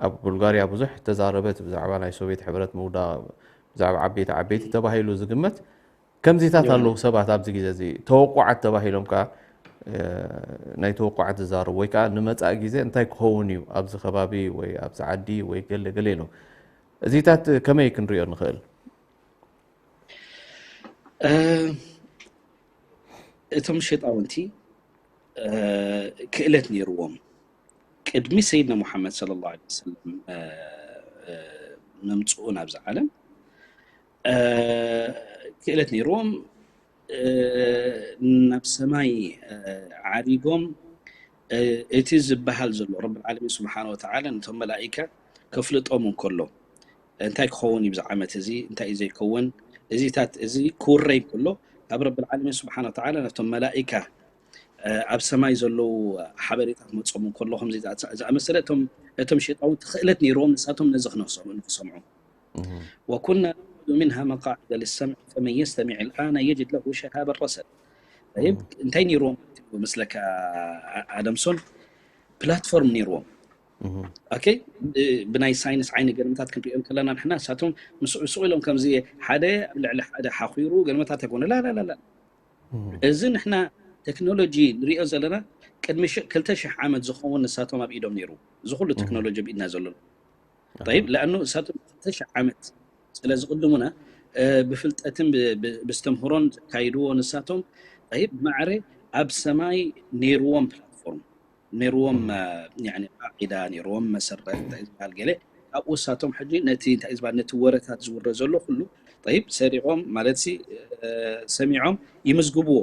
ኣብ ቡልጋርያ ብዙሕ ተዛረበት ብዛዕባ ናይ ሶቪየት ሕብረት ምውዳቕ ብዛዕባ ዓበይቲ ዓበይቲ ተባሂሉ ዝግመት ከምዚታት ኣለዉ ሰባት ኣብዚ ግዜ እዚ ተወቋዓት ተባሂሎም ከዓ ናይ ተወቋዓት ዝዛረቡ ወይ ከዓ ንመፃእ ግዜ እንታይ ክኸውን እዩ ኣብዚ ከባቢ ወይ ኣብዚ ዓዲ ወይ ገለ ገለ ኢሎም እዚታት ከመይ ክንሪኦ ንኽእል እቶም ሸጣውንቲ ክእለት ነይርዎም ቅድሚ ሰይድና ሙሓመድ صلى الله عليه وسلم መምፅኡ ናብዚ ዓለም ክእለት ነይርዎም ናብ ሰማይ ዓሪጎም እቲ ዝበሃል ዘሎ ረብ ዓለሚን ስብሓን ወተዓላ ነቶም መላኢካ ከፍልጦም እንከሎ እንታይ ክኸውን እዩ ብዚ ዓመት እዚ እንታይ እዩ ዘይከውን እዚታት እዚ ክውረይ እንከሎ ካብ ረብ ዓለሚን ስብሓን ወተዓላ ነቶም መላኢካ ኣብ ሰማይ ዘለዉ ሓበሬታ ክመፆም እንከሎ ከምዚ ዝኣመሰለ እቶም ሸጣውንቲ ክእለት ነይርዎም ንሳቶም ነዚ ክሰምዑ وكنا نقعد منها مقاعد للسمع فمن يستمع الآن يجد له شهابا رصدا طيب እንታይ ነይርዎም መስለካ ኣደምሶን ፕላትፎርም ነይርዎም ኦኬ ብናይ ሳይንስ ዓይኒ ገለመታት ክንሪኦም ከለና ንሕና ንሳቶም ምስ ስቕ ኢሎም ከምዚ ሓደ ኣብ ልዕሊ ሓደ ሓኺሩ ገለመታት ኣይኮነ ላ ላ ላ እዚ ንሕና ቴክኖሎጂ ንሪኦ ዘለና ቅድሚ ክልተ ሽሕ ዓመት ዝኸውን ንሳቶም ኣብ ኢዶም ነይሩ እዚ ኩሉ ቴክኖሎጂ ኣብ ኢድና ዘሎ طيب لأنه ንሳቶም ክልተ ሽሕ ዓመት ስለ ዝቕድሙና ብፍልጠትን ብስተምህሮን ዘካይድዎ ንሳቶም طيب ማዕረ ኣብ ሰማይ ነይርዎም ፕላትፎርም ነይርዎም ቃዒዳ ነይርዎም መሰረት ዝበሃል ገለ ካብኡ ንሳቶም ሕጂ ነቲ እንታይ ዝበሃል ነቲ ወረታት ዝውረ ዘሎ ኩሉ طيب ሰሪቖም ማለት ሰሚዖም ይምዝግብዎ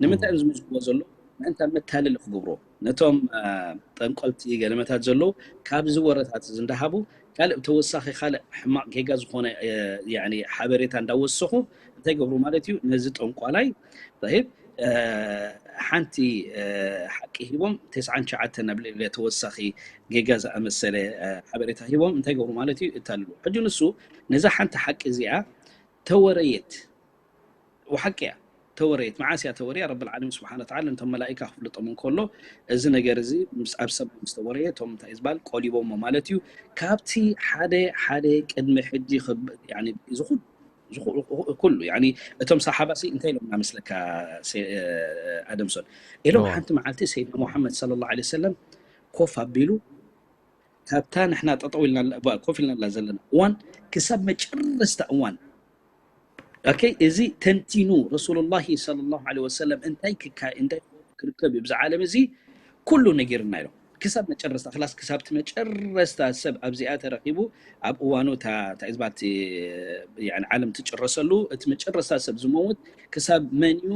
ንምንታይ እዮም ዝምዝግብዎ ዘሎ ምእንታ መታለሊ ክገብርዎ ነቶም ጠንቆልቲ ገለመታት ዘለዉ ካብዚ ወረታት እዚ እንዳሃቡ ካልእ ተወሳኺ ካልእ ሕማቕ ጌጋ ዝኾነ ሓበሬታ እንዳወሰኹ እንታይ ገብሩ ማለት እዩ? ነዚ ጠንቋላይ ብ ሓንቲ ሓቂ ሂቦም ተስዓን ትሽዓተን ናብ ልዕሊ ተወሳኺ ጌጋ ዝኣመሰለ ሓበሬታ ሂቦም እንታይ ገብሩ ማለት እዩ? እታልሉ። ሕጂ ንሱ ነዛ ሓንቲ ሓቂ እዚኣ ተወረየት ወሓቂ እያ ተወረየት። መዓስ እያ ተወረያ? ረብል ዓለሚን ስብሓነ ወተዓላ ነቶም መላኢካ ክፍልጦም እንከሎ፣ እዚ ነገር እዚ ምስ ኣብ ሰማይ ምስ ተወረየ፣ እቶም እንታይ እዩ ዝበሃል? ቆሊቦሞ ማለት እዩ። ካብቲ ሓደ ሓደ ቅድሚ ሕጂ ክብ-፣ ያኒ፣ እዚ ኩሉ፣ እዚ ኩ-፣ ኩሉ፣ ያኒ፣ እቶም ሰሓባ ሲ እንታይ ኢሎም መስለካ? ሴ-፣ ኣደምሶን ኢሎም፣ እዎ። ሓንቲ መዓልቲ ሰይድና ሙሓመድ ሰለላሁ ዐለይሂ ወሰለም ኮፍ ኣቢሉ፣ ካብታ ንሕና ጠጠው ኢልና፣ ኮፍ ኢልናላ ዘለና እዋን ክሳብ መጨረስታ እዋን፣ ኦኬ፣ እዚ ተንቲኑ ረሱሉላሂ ሰለላሁ ዐለይሂ ወሰለም እንታይ ክካ-፣ እንታይ ክርከብ እዩ ብዛ ዓለም እዚ ኩሉ ነጊርና ኢሎም። ክሳብ መጨረስታ፣ ክላስ ክሳብ እቲ መጨረስታ ሰብ ኣብዚኣ ተረኺቡ፣ ኣብ እዋኑ እታ፣ እታ እዝባቲ፣ ያኒ፣ ዓለም ትጭረሰሉ፣ እቲ መጨረስታ ሰብ ዝመውት ክሳብ መን እዩ፣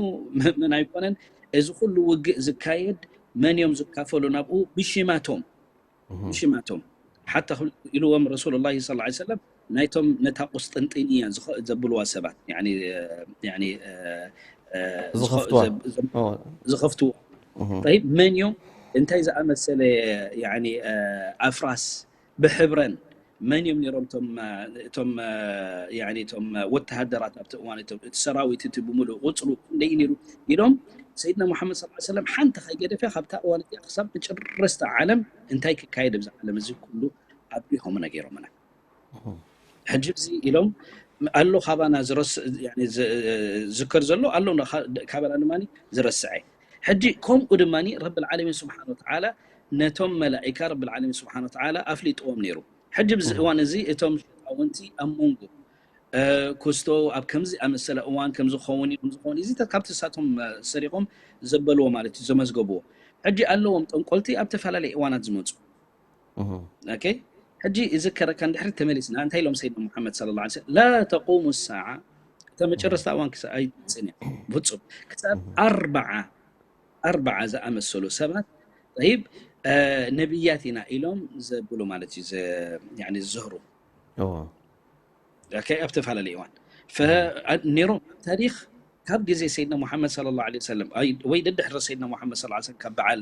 መን ኣይኮነን፣ እዚ ኩሉ ውግእ ዝካየድ መን እዮም ዝካፈሉ ናብኡ? ብሽማቶም። እህ። ብሽማቶም። ሓታ ክብል ኢልዎም ረሱሉላሂ ሰለላሁ ዐለይሂ ወሰለም ናይቶም ነታ ቁስጥንጢንያ ዝኸ-፣ ዘብልዋ ሰባት፣ ያኒ፣ ያኒ፣ እ፣ እ፣ ዝኸፍትዋ። ዝኸ-፣ ዘብ-፣ ዘብ-፣ ኦ። ዝኸፍትዎ። እህ። ጠይብ፣ መን እዮም? እንታይ ዝኣመሰለ፣ ያኒ፣ እ፣ ኣፍራስ ብሕብረን መን እዮም ነይሮም? እቶም፣ እ፣ እቶም፣ እ፣ ያኒ፣ እቶም፣ እ፣ ወተሃደራት ኣብቲ እዋን፣ እቶም፣ እቲ ሰራዊት እቲ ብምሉእ ቁጽሩ ክንደይ እዩ ነይሩ? ኢሎም ሰይድና ሙሓመድ ሰለላሁ ዐለይሂ ወሰለም ሓንቲ ከይገደፈ ካብታ እዋን እቲኣ ክሳብ መጨረስታ ዓለም እንታይ ክካየድ ኣብዚ ዓለም እዚ ኩሉ ኣብሪሆም ነጊሮምና። እህ። ሕጂ እዚ ኢሎም ኣሎ ካባና ዝረስ-፣ ያኒ ዝ-፣ ዝከር ዘሎ ኣሎ ካ-፣ ካባና ድማ ዝረስዐ። ሕጂ ከምኡ ድማ ረብል ዓለሚን ስብሓነ ወተዓላ ነቶም መላኢካ ረብል ዓለሚን ስብሓነ ወተዓላ ኣፍሊጥዎም ነይሩ። ሕጂ ኣብዚ እህ። እዋን እዚ እቶም ሸጣውንቲ ኣብ መንጎ፣ እ፣ ኩስቶ ኣብ ከምዚ ኣመሰለ እዋን ከምዚ ክኸውን እዩ፣ ከምዚ ክኸውን እዩ፣ እዚ ካብቲ ንሳቶም፣ እ፣ ሰሪቖም ዘበልዎ ማለት እዩ፣ ዘመዝገብዎ። ሕጂ ኣለዎም ጠንቆልቲ ኣብ ተፈላለየ እዋናት ዝመጹ። እህ። ኦኬ? ሕጂ እዚ ከረካ እንድሕሪ ተመሊስና፣ እንታይ ኢሎም ሰይድና ሙሓመድ ሰለላሁ ዐለይሂ ወሰለም? ላ ተቁሙ ሳዓ፣ እታ መጨረስታ እዋን ክሳ-፣ ኣይትመጽእን እያ። ፍጹም። ክሳብ እህ። ኣርባዓ፣ ኣርባዓ ዝኣመሰሉ ሰባት፣ ጠይብ፣ እ፣ ነብያት ኢና ኢሎም ዘብሉ ማለት እዩ፣ ዘ-፣ ያኒ ዝዝህሩ። እዎ። ኦኬ፣ ኣብ ተፈላለየ እዋን። ፈ-፣ እህ። አ-፣ ነይሮም ኣብ ታሪኽ ካብ ግዜ ሰይድና ሙሓመድ ሰለላሁ ዐለይሂ ወሰለም፣ ኣይ፣ ወይ ደድሕሪ ሰይድና ሙሓመድ ሰለላሁ ዐለይሂ ወሰለም ካብ በዓል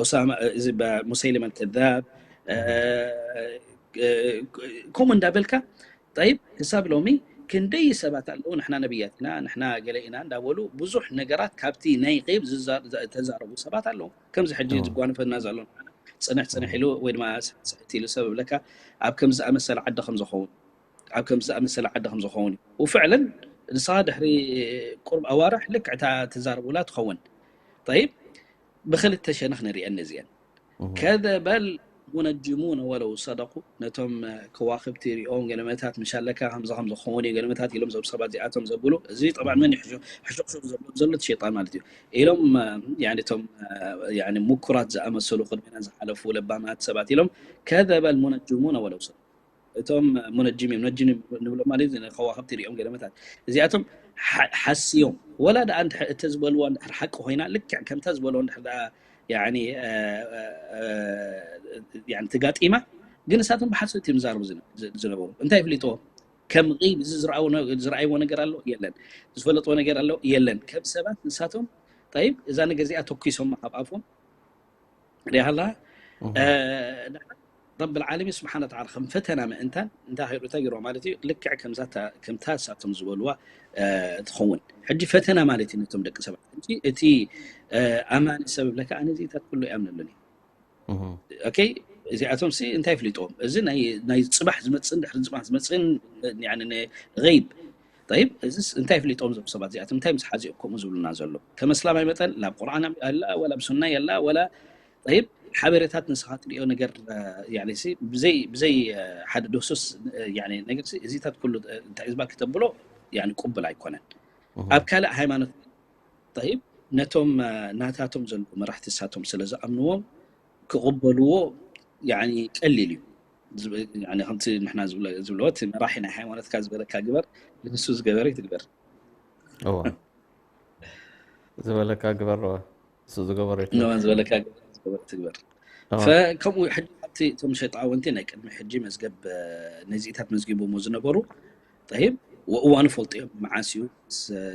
ኡሳማ፣ እዚ በ-፣ ሙሰይለመ ከዛብ፣ እ፣ እ፣ ከምኡ እንዳበልካ፣ ጠይብ፣ ክሳብ ሎሚ ክንደይ ሰባት ኣለዉ፣ ንሕና ነብያት ኢና፣ ንሕና ገለ ኢና እንዳበሉ ብዙሕ ነገራት ካብቲ ናይ ገይብ ዝዛ-፣ ዘ-፣ ተዛረቡ ሰባት ኣለዉ። ከምዚ ሕጂ እዎ። ዝጓንፈና ዘሎ ንዓና ጽንሕ ጽንሕ እዎ። ኢሉ ወይ ድማ ስሕት ኢሉ ሰብ እብለካ ኣብ ከምዚ ዝኣመሰለ ዓዲ ከም ዝኸውን፣ ኣብ ከምዚ ዝኣመሰለ ዓዲ ከም ዝኸውን እዩ። ወፍዕለን ንስኻ ድሕሪ ቁሩብ ኣዋርሕ ልክዕ እታ ትዛረቡላ ትኸውን። ጠይብ፣ ብኽልተ ሸነኽ ንሪአን እዚአን። እህ። ከዘበል ሙነጅሙነ ወለው ሰደቁ፣ ነቶም ከዋኽብቲ ሪኦም ገለመታት ምሻለካ ከምዚ ከም ዝኸውን እዩ ገለመታት ኢሎም ዘብ ሰባት እዚኣቶም ዘብሉ፣ እዚ ጠብዓን መን እዩ ሕሹ-፣ ሕሹኽሹኽ ዘብሎም ዘሎ? እቲ ሸይጣን ማለት እዩ። ኢሎም፣ ያኒ እቶም፣ ያኒ ምኩራት ዝኣመሰሉ ቅድሜና ዝሓለፉ ለባማት ሰባት ኢሎም፣ ከዘበል ሙነጅሙነ ወለው ሰደቁ። እቶም ሙነጅሚን፣ ሙነጅሚን ንብሎም ማለት እዚ ከዋኽብቲ ሪኦም ገለመታት። እዚኣቶም ሓ-፣ ሓስዮም። ወላ ደኣ እንድሕር እተ ዝበልዎ እንድሕር ሓቂ ኮይና፣ ልክዕ ከምታ ዝበልዎ እንድሕር ደኣ፣ ያኒ፣ እ፣ እ፣ እ፣ ያኒ ተጋጢማ፣ ግን ንሳቶም ብሓሶት እዮም ዝዛረቡ ዝነ-፣ ዝ-፣ ዝነበሩ። እንታይ ይፍልጥዎ? ከም ገይብ እዚ ዝረኣዎ ነ-፣ ዝረኣይዎ ነገር ኣሎ? የለን። ዝፈለጥዎ ነገር ኣሎ? የለን። ከም ሰባት ንሳቶም፣ ጠይብ፣ እዛ ነገር እዚኣ ተኩሶማ ካብ ኣፎም፣ ሪኢኻ ኣለኻ? እህ። እ፣ ረብል ዓለሚን ስብሓነ ወተዓላ ከም ፈተና ምእንታን እንታይ ከይሩ፣ እንታይ ገይርዋ ማለት እዩ? ልክዕ ከምዛ እታ፣ ከምታ ንሳቶም ዝበልዋ፣ እ፣ ትኸውን። ሕጂ ፈተና ማለት እዩ ነቶም ደቂ ሰባት። ሕጂ እቲ፣ እ፣ ኣማኒ ሰብ ይብለካ፣ ኣነ እዚታት ኩሉ ይኣምነሉን እዩ። እህ። ኦኬ፣ እዚኣቶም ሲ እንታይ ይፍልጥዎም? እዚ ናይ፣ ናይ ጽባሕ ዝመጽእን ድሕሪ ጽባሕ ዝመጽእን፣ ያኒ፣ ን-፣ ገይብ። ጠይብ፣ እዚስ እንታይ ይፍልጥዎም እዞም ሰባት እዚኣቶም? እንታይ ምስ ሓዚኦም ከምኡ ዝብሉና ዘሎ? ከም ኣስላማይ መጠን ላብ ቁርኣን ኣላ፣ ወላ ኣብ ሱና የላ፣ ወላ፣ ጠይብ፣ ሓበሬታት ንስኻ ትሪኦ ነገር፣ እ፣ ያኒ ሲ ብዘይ፣ ብዘይ፣ እ፣ ሓደ ድህሱስ፣ እ፣ ያኒ ነገር ሲ እዚታት ኩሉ፣ እ፣ እንታይ ዝባል ክተብሎ፣ ያኒ ቅቡል ኣይኮነን። እህ። ኣብ ካልእ ሃይማኖት፣ ጠይብ፣ ነቶም፣ እ፣ ናታቶም ዘለዉ መራሕቲ ንሳቶም ስለ ዝኣምንዎም ክቕበልዎ፣ ያኒ ቀሊል እዩ። ዝብ-፣ ያኒ ከምቲ ንሕና ዝብለ-፣ ዝብልዎ፣ እቲ መራሒ ናይ ሃይማኖትካ ዝበለካ ግበር፣ ንሱ ዝገበረ ይትግበር። እወ። ዝበለካ ግበር፣ እሱ ዝገበሮ ይትግበር። እወ፣ ዝበለካ ግበር፣ ዝገበሮ ይትግበር። እወ። ፈ-፣ ከምኡ ሕጂ ኣብ እቲ እቶም ሸጣውንቲ ናይ ቅድሚ ሕጂ መዝገብ ነዚኢታት መዝጊቦሞ ዝነበሩ ጠይብ ወእዋኑ ፈልጡ እዮም። መዓስ እዩ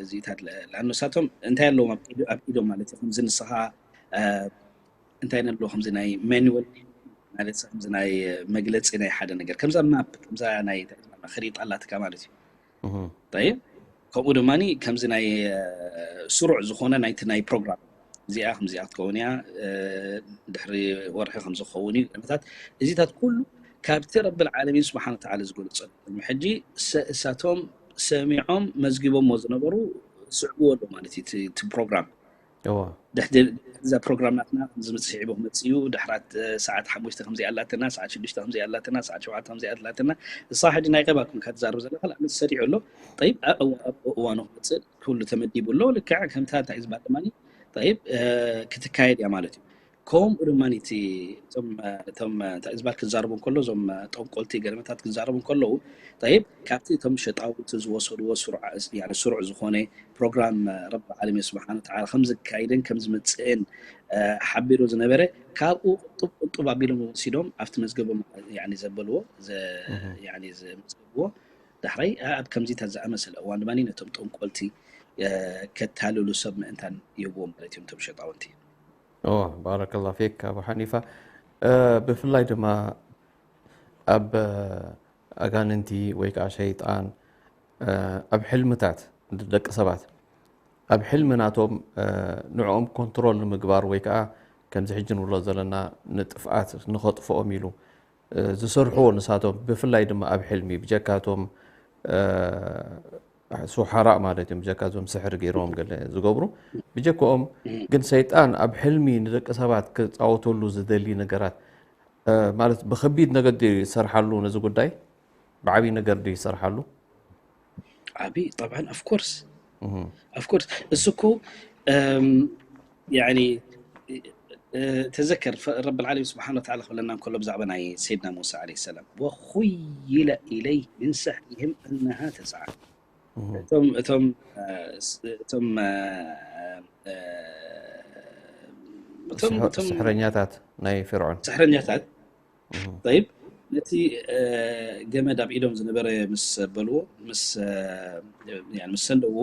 እዚኢታት ለኣኑ ሳቶም እንታይ ኣለዎም ኣብ ኢዶም ማለት እዩ። ከምዚ ንስኻ እንታይ ነሎ ከምዚ ናይ ማኑዋል ማለት ከምዚ ናይ መግለፂ ናይ ሓደ ነገር ከምዛ ማፕ ከምዛ ናይ ክሪጣ ኣላትካ ማለት እዩ። ጠይብ ከምኡ ድማ ከምዚ ናይ ስሩዕ ዝኾነ ናይቲ ናይ ፕሮግራም እዚኣ ከምዚኣ ክትከውን እያ፣ ድሕሪ ወርሒ ከምዚ ክኸውን እዩ ነታት እዚታት ኩሉ ካብቲ ረብል ዓለሚን ስብሓን ተዓላ ዝገለፀሉ ቅድሚ ሕጂ እሳቶም ሰሚዖም መዝጊቦሞ ዝነበሩ ስዕብዎ ኣሎ ማለት እዩ እቲ ፕሮግራም። ድሕሪ እዛ ፕሮግራም ናትና ዝምፅእ ስዒቡ ክመፅእ እዩ። ድሕራት ሰዓት ሓሙሽተ ከምዚ ኣላትና፣ ሰዓት ሽዱሽተ ከምዚ ኣላትና፣ ሰዓት ሸውዓተ ከምዚ ኣላትና። እሳ ሕጂ ናይ ቀባ ኩንካ ትዛረብ ዘለካ ንኣመት ሰሪዑ ኣሎ። ጠይብ ኣብ እዋኑ ክመፅእ ኩሉ ተመዲቡ ኣሎ። ልክዕ ከምታ እንታይ ዝበሃል ድማ ጠይብ ክትካየድ እያ ማለት እዩ። ከምኡ ድማ እቶም እንታይ ዝበሃል ክዛረቡ እንከሎ እዞም ጠንቆልቲ ገለመታት ክዛረቡ እንከለዉ ጠይብ ካብቲ እቶም ሸጣውቲ ዝወሰድዎ ስሩዕ ዝኾነ ፕሮግራም ረብ ዓለሚን ስብሓን ተዓላ ከም ዝካይድን ከም ዝምፅእን ሓቢሩ ዝነበረ ካብኡ ቁጡብ ቁጡብ ኣቢሎም ወሲዶም ኣብቲ መዝገቦም ዘበልዎ ዘመዝገብዎ ዳሕራይ ኣብ ከምዚታት ዝኣመሰለ እዋን ድማ ነቶም ጠንቆልቲ ከታልሉ ሰብ ምእንታን ይህብዎ ማለት እዮም እቶም ሸጣውንቲ። ባረከላ ፊክ ኣቡ ሓኒፋ። ብፍላይ ድማ ኣብ ኣጋንንቲ ወይ ከዓ ሸይጣን ኣብ ሕልምታት ደቂ ሰባት ኣብ ሕልሚ ናቶም ንዕኦም ኮንትሮል ንምግባር ወይ ከዓ ከምዚ ሕጂ ንብሎ ዘለና ንጥፍኣት ንኸጥፍኦም ኢሉ ዝሰርሕዎ ንሳቶም ብፍላይ ድማ ኣብ ሕልሚ ብጀካቶም ሱሓራእ ማለት እዮም ብጀካ እዞም ስሕሪ ገይሮም ገለ ዝገብሩ ብጀክኦም ግን ሰይጣን ኣብ ሕልሚ ንደቂ ሰባት ክፃወተሉ ዝደሊ ነገራት ማለት ብከቢድ ነገር ድዩ ዝሰርሓሉ ነዚ ጉዳይ ብዓብይ ነገር ድዩ ዝሰርሓሉ ዓብይ طبعا of course of course እሱ እኮ يعني ተዘከር ረብ ዓለሚን ስብሓን ወተዓላ ክብለና እንከሎ ብዛዕባ ናይ ሰይድና ሙሳ ዓለይሂ ሰላም ወኹይለ ኢለይህ ምን ሰሕሪህም ኣነሃ ተስዓ እቶም እቶም እቶም ስሕረኛታት ናይ ፍርዖን ስሕረኛታት طيب ነቲ ገመድ ኣብ ኢዶም ዝነበረ ምስ በልዎ ምስ ምስ ሰንደዎ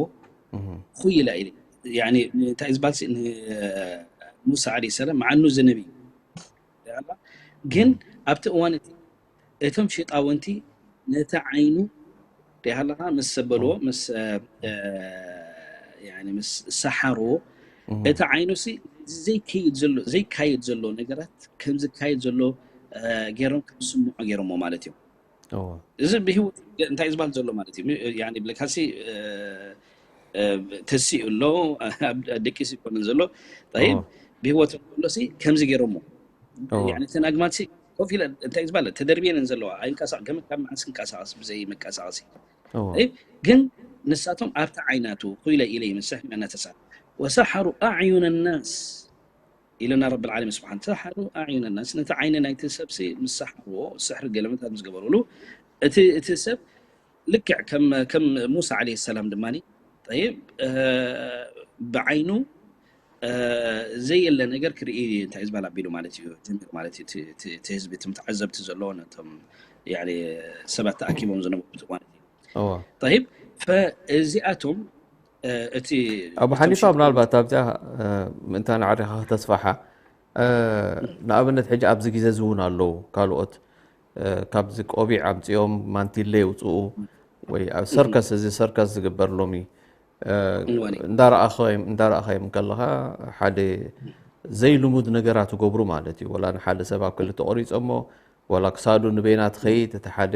ኩይላ ኢለ እንታይ ዝበሃል ሙሳ ዓለይሂ ሰላም መዓኑ ዝነቢ ግን ኣብቲ እዋን እቲ እቶም ሸጣውንቲ ነቲ ዓይኑ ሪሃለኻ ምስ ሰበልዎ ምስ ምስ ሰሓርዎ እቲ ዓይኑ ሲ ዘይከይድ ዘሎ ዘይካየድ ዘሎ ነገራት ከም ዝካየድ ዘሎ ገይሮም ከም ዝስምዖ ገይሮሞ ማለት እዮም። እዚ ብህይወት እንታይ ዝበሃል ዘሎ ማለት እዩ ብለካሲ ተሲኡ ኣሎ ደቂሱ ይኮንን ዘሎ ብህይወት ከሎ ከምዚ ገይሮሞ እተን ኣግማል ኮፍ ኢለ እንታይ ዝበለ ተደርብየን ዘለዋ ኣይንቀሳቀስ ገመድ ካብ መዓስ ክንቀሳቀስ ብዘይ መቀሳቀሲ ግን ንሳቶም ኣብቲ ዓይናቱ ኩይለ ኢለ ይመስሕ መነተሳ ወሰሓሩ ኣዕዩነ ናስ ኢለና ረብ ዓለሚን ስብሓን ሰሓሩ ኣዕዩነ ናስ ነቲ ዓይኒ ናይቲ ሰብሲ ምስ ሰሓርዎ ስሕሪ ገለመታት ምስ ገበሩሉ እቲ እቲ ሰብ ልክዕ ከም ከም ሙሳ ዓለይሂ ሰላም ድማ ጠይብ ብዓይኑ ዘየለ ነገር ክርኢ እንታይ ዝበሃል ኣቢሉ ማለት እዩ ጀሚሩ ማለት እዩ እቲ ህዝቢ እቲ ተዓዘብቲ ዘለዎ ነቶም ሰባት ተኣኪቦም ዝነበሩ ማለት እዩ ጠይብ እዚኣቶም እቲ ኣቡ ሓኒፋ ምናልባት ኣብዚኣ ምእንታ ንዓሪኻ ከተስፋሓ ንኣብነት ሕጂ ኣብዚ ግዜ እዚ እውን ኣለዉ ካልኦት ካብዚ ቆቢዕ ኣምፅኦም ማንቲለ ይውፅኡ ወይ ኣብ ሰርከስ እዚ ሰርከስ ዝግበር ሎሚ እንዳረኣኻዮም ከለኻ ሓደ ዘይልሙድ ነገራት ትገብሩ ማለት እዩ ወላ ንሓደ ሰብ ኣብ ክልተ ቆሪፆሞ ወላ ክሳዱ ንበይና ትኸይድ እቲ ሓደ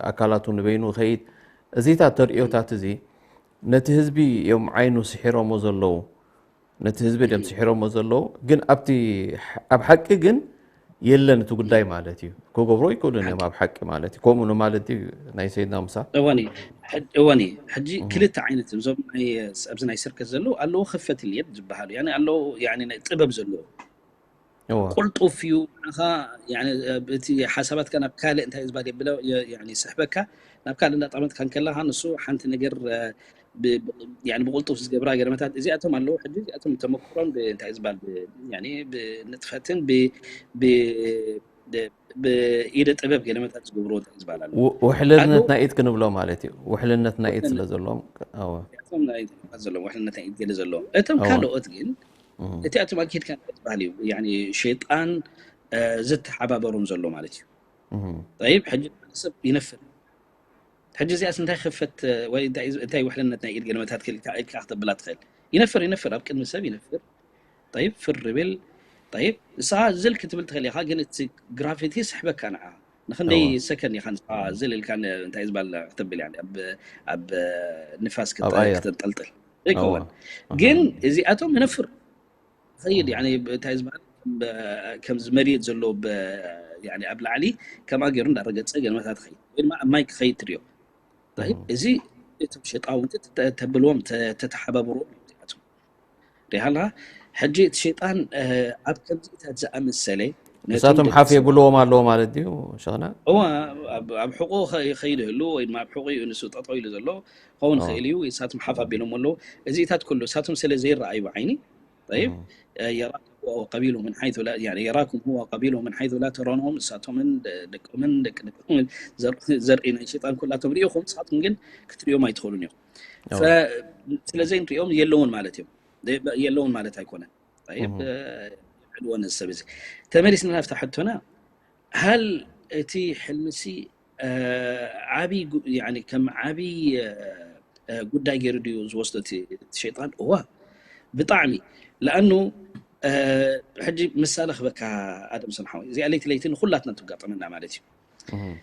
ኣካላቱ ንበይኑ ይኸይድ እዚታት ተርእዮታት እዚ ነቲ ህዝቢ እዮም ዓይኑ ስሒሮሞ ዘለዉ ነቲ ህዝቢ ድም ስሒሮሞ ዘለዉ ግን ኣብቲ ኣብ ሓቂ ግን የለን እቲ ጉዳይ ማለት እዩ ክገብሮ ይክእሉን እዮም ኣብ ሓቂ ማለት እዩ ከምኡ ንማለት እዩ ናይ ሰይድና ሙሳ እወኒ እወኒ ሕጂ ክልተ ዓይነት እዮም እዞም ኣብዚ ናይ ስርከት ዘለዉ ኣለዎ ክፈት ልየት ዝበሃሉ ኣለዎ ጥበብ ዘለዎ ቁልጡፍ እዩ ንዓኻ እቲ ሓሳባትካ ናብ ካልእ እንታይ ዝባል የብለ ስሕበካ ናብ ካልእ እንዳጠመትካ እንከለካ ንሱ ሓንቲ ነገር ብቁልጡፍ ዝገብራ ገርመታት እዚኣቶም ኣለዉ ሕጂ እዚኣቶም ተመክሮም እንታይ ዝባል ብንጥፈትን ብ ብ- ብኢደ ጥበብ ገለመታት ዝገብርዎ እንታይ ዝበሃል ኣሎ። ው- ውሕልነት ሓዱ- ናይ ኢድ ክንብሎ ማለት እዩ። ውሕልነት ናይ ኢድ ስለ ዘለዎም። እወ። እቶም ናይ ኢድ ዘለዎም፣ ውሕልነት ናይ ኢድ ገለ ዘለዎም። እቶም እወ። ካልኦት ግን እም፣ እቲኣቶም ኣካይድካ ዝበሃል እዩ። ያኒ ሸይጣን እ፣ ዝተሓባበሮም ዘሎ ማለት እዩ። እም፣ ጠይብ፣ ሕጂ ሰብ ይነፍር። ሕጂ እዚኣስ እንታይ ክፈት ወይ እንታይ እንታይ ውሕልነት ናይ ኢድ ገለመታት ክልካ ኢልካ ክተብላ ትኽእል። ይነፍር፣ ይነፍር፣ ኣብ ቅድሚ ሰብ ይነፍር። ጠይብ፣ ፍር ብል። ጠይብ፣ ንስኻ ዝል ክትብል ትኽእል ኢኻ፣ ግን እቲ ግራቪቲ ይስሕበካ ንዓ። ንክንደይ እወ። ሰከንድ ኢኻ ንስኻ ዝል ኢልካ ን- እንታይ ዝበሃል ክተብል፣ ያኒ ኣብ ኣብ ንፋስ ኣብ ኣየር። ክተንጠልጥል ዘይከውን። እወ። ግን እዚኣቶም ይነፍር ይኸይድ፣ ያኒ እንታይ ዝበሃል ከም- ከምዚ መሬት ዘሎ ብ- ያኒ ኣብ ላዕሊ ከምኣ ገይሩ እንዳረገጸ ገለመታት ይኸይድ፣ ወይ ድማ ኣብ ማይ ክኸይድ ትሪኦ። ጠይብ፣ እዚ እቶም ሸጣውንቲ ተ- ተብልዎም ተ- ተተሓባብርዎም እዮም እዚኣቶም። ሪሃላ። ሕጂ እቲ ሸይጣን እ፣ ኣብ ከምዚታት ዝኣመሰለ ነቶም ንሳቶም ደቂ ሓፍ ሰብ- የብልዎም ኣለዎ ማለት ድዩ ሸኽና? እዋ ኣብ- ኣብ ሕቆ ኸ- ይኸይድ ይህሉ ወይ ድማ ኣብ ሕቆ እዩ ንሱ ጠጠው ኢሉ ዘሎ ክኸውን ይኽእል እዩ። ንሳቶም ሓፍ ኣቢሎም ኣለዉ። እዚታት ኩሉ ንሳቶም ስለ ዘይረኣዩ ብዓይኒ፣ ጠይብ፣ እ፣ የራኩም ሁወ ቀቢሉ ምን ሓይቱ ላ- ያኒ የራኩም ሁወ ቀቢሉ ምን ሓይቱ ላ ተረውነሁም፣ ንሳቶምን ደ- ደቆምን ደቂ ደቆምን ዘር- ዘርኢ ናይ ሸይጣን ኩላቶም ሪኢኹም፣ ንሳቶም ግን ክትሪኦም ኣይትኽእሉን እዮም። እወ። ፈ- ስለ ዘይንሪኦም የለውን ማለት እዮም። የለውን ማለት ኣይኮነን። ጠይብ፣ እ፣ ይዕልዎ ነዚ ሰብ እዚ። ተመሊስና ናብታ ሕቶና፣ ሃል እቲ ሕልምሲ እ፣ ዓብይ ጉ- ያኒ ከም ዓብይ እ፣ እ፣ ጉዳይ ገይሩ ድዩ ዝወስዶ እቲ እቲ ሸይጣን? እዋ፣ ብጣዕሚ። ለኣኑ እ፣ ሕጂ ምሳሌ ክበካ ኣደም ሰምሓዊ፣ እዚኣ ለይቲ ለይቲ ንኩላትና ትጋጠመና ማለት እዩ። እም፣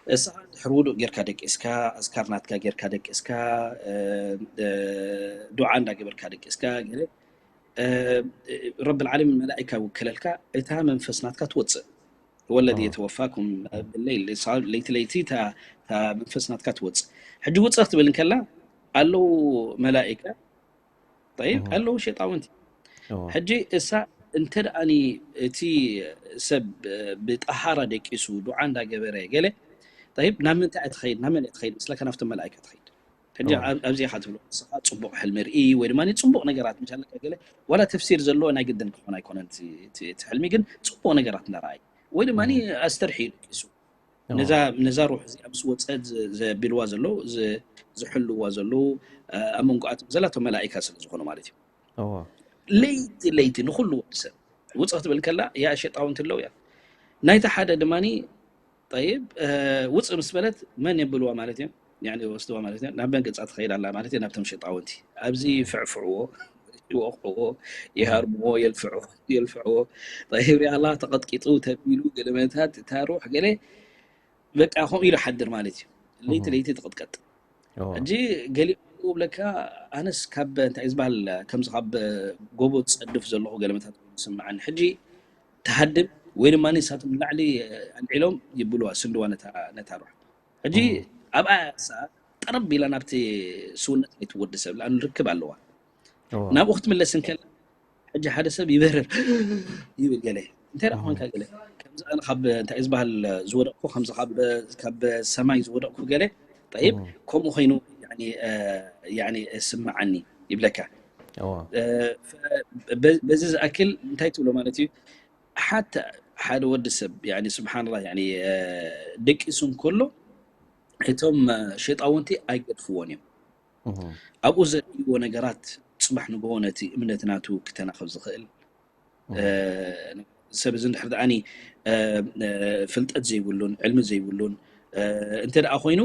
እስኻ ድሕሪ ውዱእ ጌርካ ደቂስካ፣ ኣዝካር ናትካ ጌርካ ደቂስካ፣ እ፣ እ፣ ዱዓ እንዳገበርካ ደቂስካ ገለ እ፣ ረብል ዓለሚን መላኢካ ይውክለልካ፣ እታ መንፈስ ናትካ ትወፅእ። ወለዚ እም፣ የተወፋኩም ብለይል፣ ሳ- ለይቲ ለይቲ እታ እታ መንፈስ ናትካ ትወፅእ። ሕጂ ውፅእ ክትብል እንከላ ኣለዉ መላኢካ፣ ጠይብ፣ እም፣ ኣለዉ ሸጣውንቲ። እወ። ሕጂ እሳ እንተ ደኣኒ እቲ ሰብ እ፣ ብጠሃራ ደቂሱ ዱዓ እንዳገበረ ገለ፣ ጠይብ፣ ናብ ምንታይ እያ ትኸይድ? ናብ መን እያ ትኸይድ? ምስለካ ናብቶም መላኢካ ትኸይድ። ሕጂ እወ። ኣብ- ኣብዚ ኢኻ ትብሎ ንስኻ ጽቡቕ ሕልሚ ርኢ ወይ ድማ ጽቡቕ ነገራት ምስ ኣለካ ገለ ዋላ ተፍሲር ዘለዎ ናይ ግድን ክኾን ኣይኮነን እቲ- እቲ እቲ ሕልሚ ግን ጽቡቕ ነገራት እንዳረኣይ ወይ ድማ ኣስተርሒ ኢሉ ቂሱ እወ። ነዛ ነዛ ሩሕ እዚኣ ምስ ወፀት ዝ- ዘቢልዋ ዘለዉ ዝ- ዝሕልዋ ዘለዉ እ፣ ኣብ መንጎኣቶም ዘላቶም መላኢካ ስለ ዝኾኑ ማለት እዩ። እወ። ለይቲ ለይቲ ንኹሉ ወዲ ሰብ ውፅእ ክትብል ከላ ያ ሸጣውንቲ ኣለዉ እያ ናይቲ ሓደ ድማ ጠይብ እ፣ ውፅእ ምስ በለት መን የብልዋ ማለት እዮም ያኒ ወስድዋ ማለት እዮም ናብ መን ገፃ ትኸይድ ኣላ ማለት እዩ ናብቶም ሸጣውንቲ ኣብዚ ፍዕፍዕዎ ይወቕዕዎ ይሃርምዎ የልፍዕዎ የልፍዕዎ ጠይብ ሪኣላ ተቐጥቂጡ ተቢሉ ገለመታት እታ ሩሕ ገለ በቃ ከምኡ ኢሉ ሓድር ማለት እዩ ለይቲ እህ። ለይቲ ትቕጥቀጥ እወ። ሕጂ ገሊኡ ብለካ ኣነስ ካብ እንታይ ዝበሃል ከምዚ ካብ ጎቦ ዝፀድፍ ዘለኹ ገለመታት ኮይኑ ዝስምዓኒ ሕጂ ትሃድም ወይ ድማ ንሳቶም ንላዕሊ ኣልዒሎም ይብልዋ ስንድዋ ነታ ነታ ሩሕ ሕጂ እህ። ኣብኣ ሳ ጠረብ ኢላ ናብቲ ስውነት ናይቲ ወዲ ሰብ ለኣኑ ርክብ ኣለዋ እወ። ናብኡ ክትምለስ እንከላ ሕጂ ሓደ ሰብ ይበርር ይብል ገለ እንታይ ደኣ ኮንካ ገለ ከምዚ ኣነ ካብ እንታይ እዩ ዝበሃል ዝወደቕኩ ከምዚ ካብ ካብ ሰማይ ዝወደቕኩ ገለ ጠይብ እም። ከምኡ ኮይኑ ያኒ፣ እ፣ ያኒ ስምዓኒ ይብለካ እወ። እ፣ ፈ- በ- በዚ ዝኣክል እንታይ ትብሎ ማለት እዩ ሓታ ሓደ ወዲ ሰብ ያኒ ስብሓንላ ያኒ እ፣ ደቂሱ እንከሎ እቶም እ፣ ሸጣውንቲ ኣይገድፍዎን እዮም እህ። ኣብኡ ዘርእይዎ ነገራት ፅባሕ ንግሆ ነቲ እምነት ናቱ ክተናኸብ ዝኽእል እ፣ ሰብ እዚ እንድሕር ደኣኒ እ፣ እ፣ ፍልጠት ዘይብሉን ዕልሚ ዘይብሉን እ፣ እንተ ደኣ ኮይኑ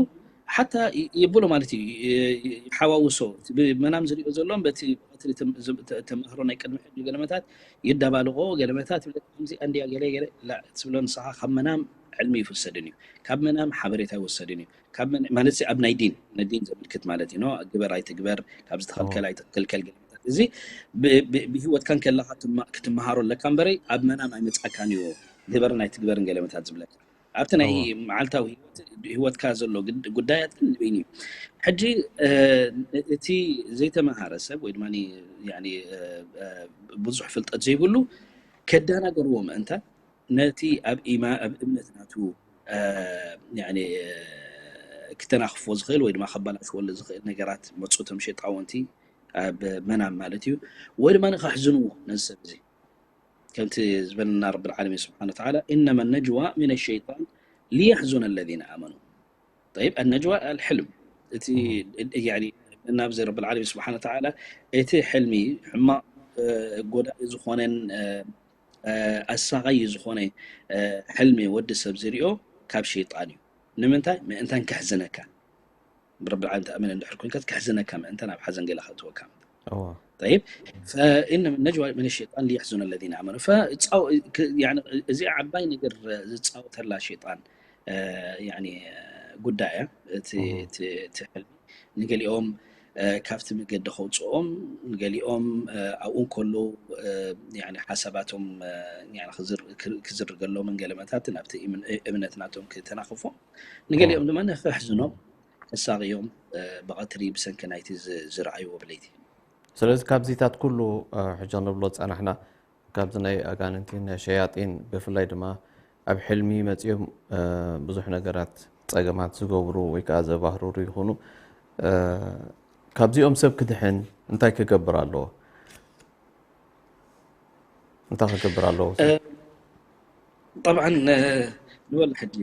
ሓታ ይ- የብሎ ማለት እዩ ይ- ይ- ይሓዋውሶ እቲ ብመናም ዝሪኦ ዘሎን በቲ ብቐትሪ ተም- ዝም- ተ- ተምህሮ ናይ ቅድሚ ሕጂ ገለመታት ይዳባልቆ ገለመታት ይብለካ ከምዚ ኣንድያ ገለ ገለ ላ ትብሎ ንስኻ ካብ መናም ዕልሚ ይፍሰድን እዩ ካብ መናም ሓበሬታ ይወሰድን እዩ ካብ መን ማለት ኣብ ናይ ዲን ንዲን ዘምልክት ማለት እዩ ግበር ኣይትግበር ካብ ዝተኸልከል ኣይትክልከል ገለመታት እዚ ብ- ብ- ብህይወትካን ከለካ ትማ- ክትመሃሮ ኣለካ እምበረይ ኣብ መናም ኣይመፃካን እዩ ግበርን ኣይትግበርን ገለመታት ዝብለካ ኣብቲ ናይ እወ። መዓልታዊ ህይወት- ህይወትካ ዘሎ ግድ- ጉዳያት ግን ንበይኑ እዩ ሕጂ እ፣ እቲ ዘይተመሃረ ሰብ ወይ ድማ ያኒ፣ እ፣ እ፣ ብዙሕ ፍልጠት ዘይብሉ ከዳናገርዎ ምእንታ ነቲ ኣብ ኢማ ኣብ እምነት ናቱ እ፣ ያኒ፣ እ፣ ክተናኽፎ ዝኽእል ወይ ድማ ከባላሽወሉ ዝኽእል ነገራት መፁ እቶም ሸጣውንቲ ኣብ መናም ማለት እዩ ወይ ድማ ንከሕዝንዎ ነዚ ሰብ እዚ ከምቲ ዝበለና ረብል ዓለሚን ስብሓን ወተዓላ፣ ኢነማ ነጅዋ ሚነ ሸይጣን ሊየሕዙነ ለዚነ ኣመኑ። ጠይብ፣ ኣነጅዋ ኣልሕልም፣ እቲ፣ ያኒ፣ ናብዚ ረብል ዓለሚን ስብሓን ወተዓላ፣ እቲ ሕልሚ ሕማቕ፣ እ፣ ጎዳኢ ዝኾነን፣ እ፣ እ፣ ኣሳቓዪ ዝኾነ፣ እ፣ ሕልሚ ወዲ ሰብ ዝሪኦ ካብ ሸይጣን እዩ። ንምንታይ? ምእንታን ከሕዝነካ። ብረብል ዓለሚን ተኣምን እንድሕር ኮንካ፣ ከሕዝነካ ምእንታን ኣብ ሓዘን ገለ ከእትወካ። እዎ። ጠይብ፣ ፈኢነማ ነጅዋ ሚነ ሸይጣን ሊየሕዙነ ለዚነ ኣመኑ። ፈ-፣ ጻው-፣ ክ-፣ ያኒ፣ እዚኣ ዓባይ ነገር ዝጻወተላ ሸይጣን፣ እ፣ ያኒ፣ ጉዳይ እያ። እቲ፣ እቲ፣ እቲ ሕልሚ ንገሊኦም፣ እ፣ ካብቲ መገዲ ከውጽኦም፣ ንገሊኦም፣ እ፣ ኣብኡ እንከለዉ፣ እ፣ ያኒ፣ ሓሳባቶም፣ እ፣ ያኒ፣ ክዝር-፣ ክ-፣ ክዝርገሎምን ገለ መታትን ኣብቲ እምን-፣ እምነት ናቶም ክተናኽፎም፣ ንገሊኦም ድማ ንኸሕዝኖም፣ ከሳቕዮም፣ እ፣ ብቐትሪ ብሰንኪ ናይቲ ዝ-፣ ዝረኣይዎ ብለይቲ። ስለዚ ካብዚታት ኩሉ፣ እ፣ ሕጂ ንብሎ ዝጸናሕና፣ ካብዚ ናይ ኣጋንንቲ፣ ናይ ሸያጢን፣ ብፍላይ ድማ ኣብ ሕልሚ መጺኦም፣ እ፣ ብዙሕ ነገራት፣ ጸገማት ዝገብሩ ወይ ከኣ ዘባህርሩ ይኹኑ፣ እ፣ ካብዚኦም ሰብ ክድሕን እንታይ ክገብር ኣለዎ? እንታይ ክገብር ኣለዎ? እ፣ ጠብዓን፣ እ፣ ንበል ሕጂ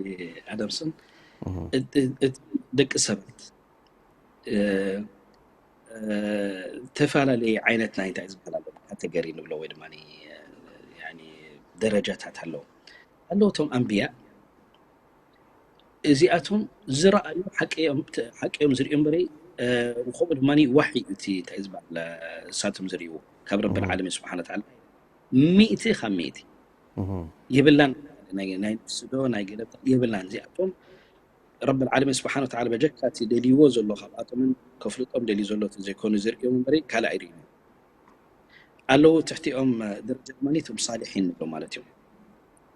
ኣዳምስን፣ እህ። እት-፣ እት-፣ ደቂ ሰባት፣ እ፣ እ፣ ተፈላለየ ዓይነት ናይ እንታይ ዝበሃል ኣሎ፣ ካተገሪ ንብሎ ወይ ድማ፣ እ፣ ያኒ ደረጃታት ኣለዎ። ኣለዉ እቶም ኣንብያ፣ እዚኣቶም ዝረኣዩ ሓቂ እዮም፣ ተ-፣ ሓቂ እዮም ዝርእዩ እምበሪ፣ እ፣ ከምኡ ድማ ዋሒ እዩ እቲ እንታይ ዝበሃል፣ እ፣ እሳቶም ዝርእይዎ ካብ ረብል እህ። ዓለሚን ስብሓን ወተዓላ። ሚእቲ ካብ ሚእቲ። እህ። የብላን። ናይ፣ ናይ ነፍሲ ዶ ናይ ገለ የብላን። እዚኣቶም ረብል ዓለሚን ስብሓን ወተዓላ በጀካ እቲ ደልይዎ ዘሎ ካብኣቶምን ከፍልጦም ደልዩ ዘሎ እቲ ዘይኮኑ ዝርእዮም እምበሪ ካልእ ኣይርእዩ። ኣለዉ ትሕቲኦም ደረጃ ድማ እቶም ሳሊሒን ንብሎ ማለት እዮም።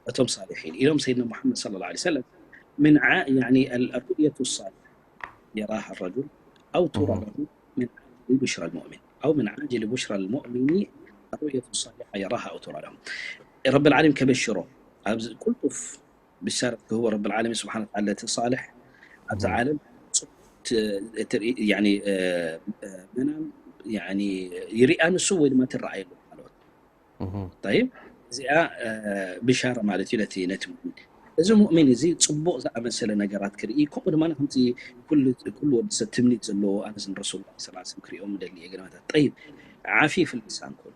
እቶም ሳሊሒን ኢሎም ሰይድና ሙሓመድ ሰለላሁ ዐለይሂ ወሰለም፣ من ع-، يعني ال-، الرؤية الصالحة يراها الرجل أو ترى እህ። له من عاجل بشرى المؤمن أو من عاجل بشرى المؤمن الرؤية الصالحة يراها أو ترى له። ረብል ዓለሚን ከበሽሮ፣ ኣብዚ ቅልጡፍ ብሻረት ክህቦ ረብል ዓለሚን ስብሓን ወተዓላ እቲ ሳልሕ ኣብዚ እህ። ዓለም ጽቡቕ ት-፣ ትርኢ-፣ ያኒ፣ እ፣ እ፣ መናም፣ ያኒ፣ ይርኣ ንሱ ወይ ድማ ትረኣየሉ ማለት። እህ። ጠይብ፣ እዚኣ፣ እ፣ ብሻራ ማለት እዩ ነቲ፣ ነቲ ሙእሚን። እዚ ሙእሚን እዚ ጽቡቕ ዝኣመሰለ ነገራት ክርኢ፣ ከምኡ ድማ ከምቲ ኩሉ፣ ኩሉ ወዲ ሰብ ትምኒት ዘለዎ፣ ኣነስ ንረሱል ሰለላሁ ዐለይሂ ወሰለም ክሪኦም ደሊ እየ ገለመታት። ጠይብ፣ ዓፊፍ ልሳን ኩን፣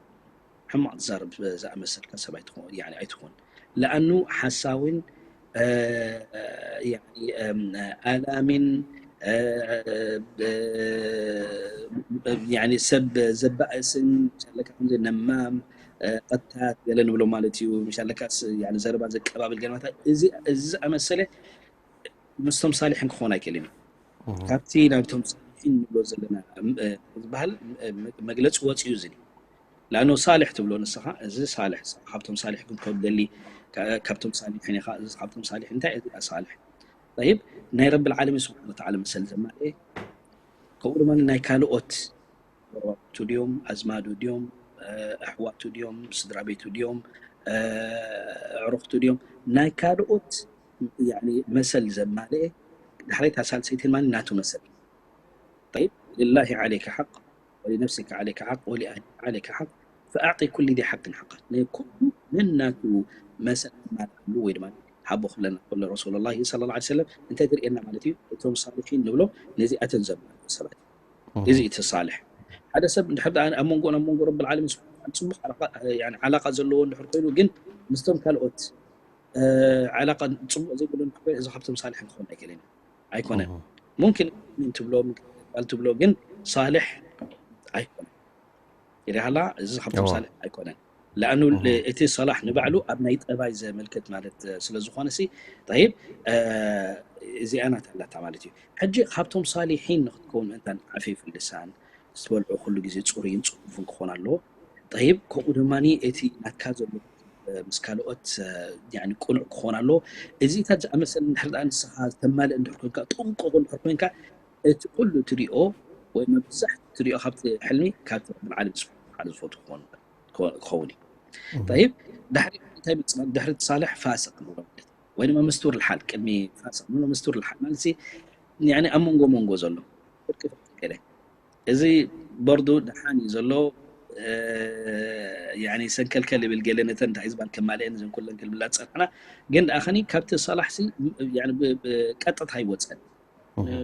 ሕማቕ ትዛረብ ዝኣመሰልካ ሰብ ኣይትኹን፣ ያኒ ኣይትኹን። ለኣኑ ሓሳዊን፣ እ፣ ያኒ፣ እም፣ ኣላሚን፣ እ፣ እ፣ ያኒ ሰብ ዘባእስን፣ ምሳለካ ከምዚ ነማም፣ እ፣ ቀታት ገለ ንብሎ ማለት እዩ። ምሳለካስ፣ ያኒ ዘረባ ዘቀባብል ገለማታት፣ እዚ፣ እዚ ዝኣመሰለ ምስቶም ሳሊሒን ክኾን ኣይክእልን እዩ። እህ። ካብቲ ናብቶም ሳሊሒን ንብሎ ዘለና፣ እም፣ እ፣ ዝበሃል፣ እ፣ መ-፣ መግለጺ ወጺኡ እዚ እዩ። ለኣኑ ሳልሕ ትብሎ ንስኻ፣ እዚ ሳልሕ፣ ንስኻ ካብቶም ሳሊሒን ክትከውን ትደሊ፣ ካ-፣ ካብቶም ሳሊሒን ኢኻ፣ እዚ ካብቶም ሳሊሒን እንታይ እዩ ሳልሕ? ጠይብ፣ ናይ ረብል ዓለሚን ስብሓን ወተዓላ መሰል ዘማልኤ፣ ከምኡ ድማ ናይ ካልኦት ጎረባብቱ ድዮም፣ ኣዝማዱ ድዮም፣ እ፣ ኣሕዋቱ ድዮም፣ ስድራ ቤቱ ድዮም፣ እ፣ ኣዕሩኽቱ ድዮም፣ ናይ ካልኦት፣ ያኒ፣ መሰል ዘማልኤ፣ ድሕሪታ ሳልሰይቲ ድማ ናቱ መሰል። طيب، لله عليك حق، ولنفسك عليك حق، ولأهلك عليك حق، فأعط كل ذي حق حقه። ናይ ኩሉ ነናቱ መሰል ዘማልኣሉ ወይ ድማ ሃቦ ክብለና ከሎ ረሱሉላሂ ሰለላሁ ዐለይሂ ወሰለም እንታይ ትርእየና ማለት እዩ? እቶም ሳሊሒን ንብሎ ነዚኣተን ዘማልኡ ሰባት። እህ። እዚ እቲ ሳልሕ። ሓደ ሰብ እንድሕር ደኣ ኣብ መንጎን ኣብ መንጎ ረብል ዓለሚን ስብሓን ወተዓላ ጽቡቕ ዓላቃ፣ ያኒ ዓላቃ ዘለዎ እንድሕር ኮይኑ ግን ምስቶም ካልኦት፣ እ፣ ዓላቃ ጽቡቕ ዘይብሉ እንድሕር ኮይኑ እዚ ካብቶም ሳልሒን ክኸውን ኣይክእልን እዩ። ኣይኮነን። እህ። ሙምኪን ሙእሚን ትብሎ፣ ሙምኪን ትብሎ ግን ሳልሕ ኣይኮነን። ይሪሃላ፣ እዚ ካብቶም እዎ። ሳልሕ ኣይኮነን። ለኣኑ እህ። እቲ ሰላሕ ንባዕሉ ኣብ ናይ ጠባይ ዘመልክት ማለት ስለ ዝኾነ ሲ፣ ጠይብ፣ እ፣ እዚኣ ናት ኣላታ ማለት እዩ። ሕጂ ካብቶም ሳሊሒን ንክትከውን ምእንታን ዓፊፍ ልሳን፣ ዝተበልዖ ኩሉ ግዜ ጽሩይን ጽፉፍን ክኾን ኣለዎ። ጠይብ፣ ከምኡ ድማ እቲ ናትካ ዘሎ፣ እ፣ ምስ ካልኦት፣ እ፣ ያኒ ቅኑዕ ክኾን ኣለዎ። እዚታት ዝኣመሰለ እንድሕር ደኣ ንስኻ ዝተማልእ እንድሕር ኮንካ፣ ጥንቁቕ እንድሕር ኮንካ፣ እቲ ኩሉ ትሪኦ ወይ መብዛሕትኡ ትሪኦ ካብቲ ሕልሚ ካብቲ ረብል ዓለሚን ስብሓን ወተዓላ ዝፈትዎ ክኾን፣ ክኾ-፣ ክኸውን እዩ። እህ። ጠይብ፣ ድሕሪ እንታይ ይመጽእ ማለት? ድሕሪ እቲ ሳልሕ ፋስቕ ንብሎ ማለት እዩ። ወይ ድማ ምስትውር ልሓል፣ ቅድሚ ፋስቕ ንብሎ ምስትውር ልሓል ማለት ሲ፣ ያኒ ኣብ መንጎ መንጎ ዘሎ ፍርቂ ፍርቂ ገለ። እዚ በርዱ ደሓን እዩ ዘሎ፣ ያኒ ሰንከልከል ይብል ገለ ነተን እንታይ ዝበሃል ከማልአን እዘን ኩለን ክንብላ ዝጸናሕና ግን ደኣ ከኒ ካብቲ ሰላሕሲ ያኒ ብ- ብ- ቀጥታ ኣይወጸን።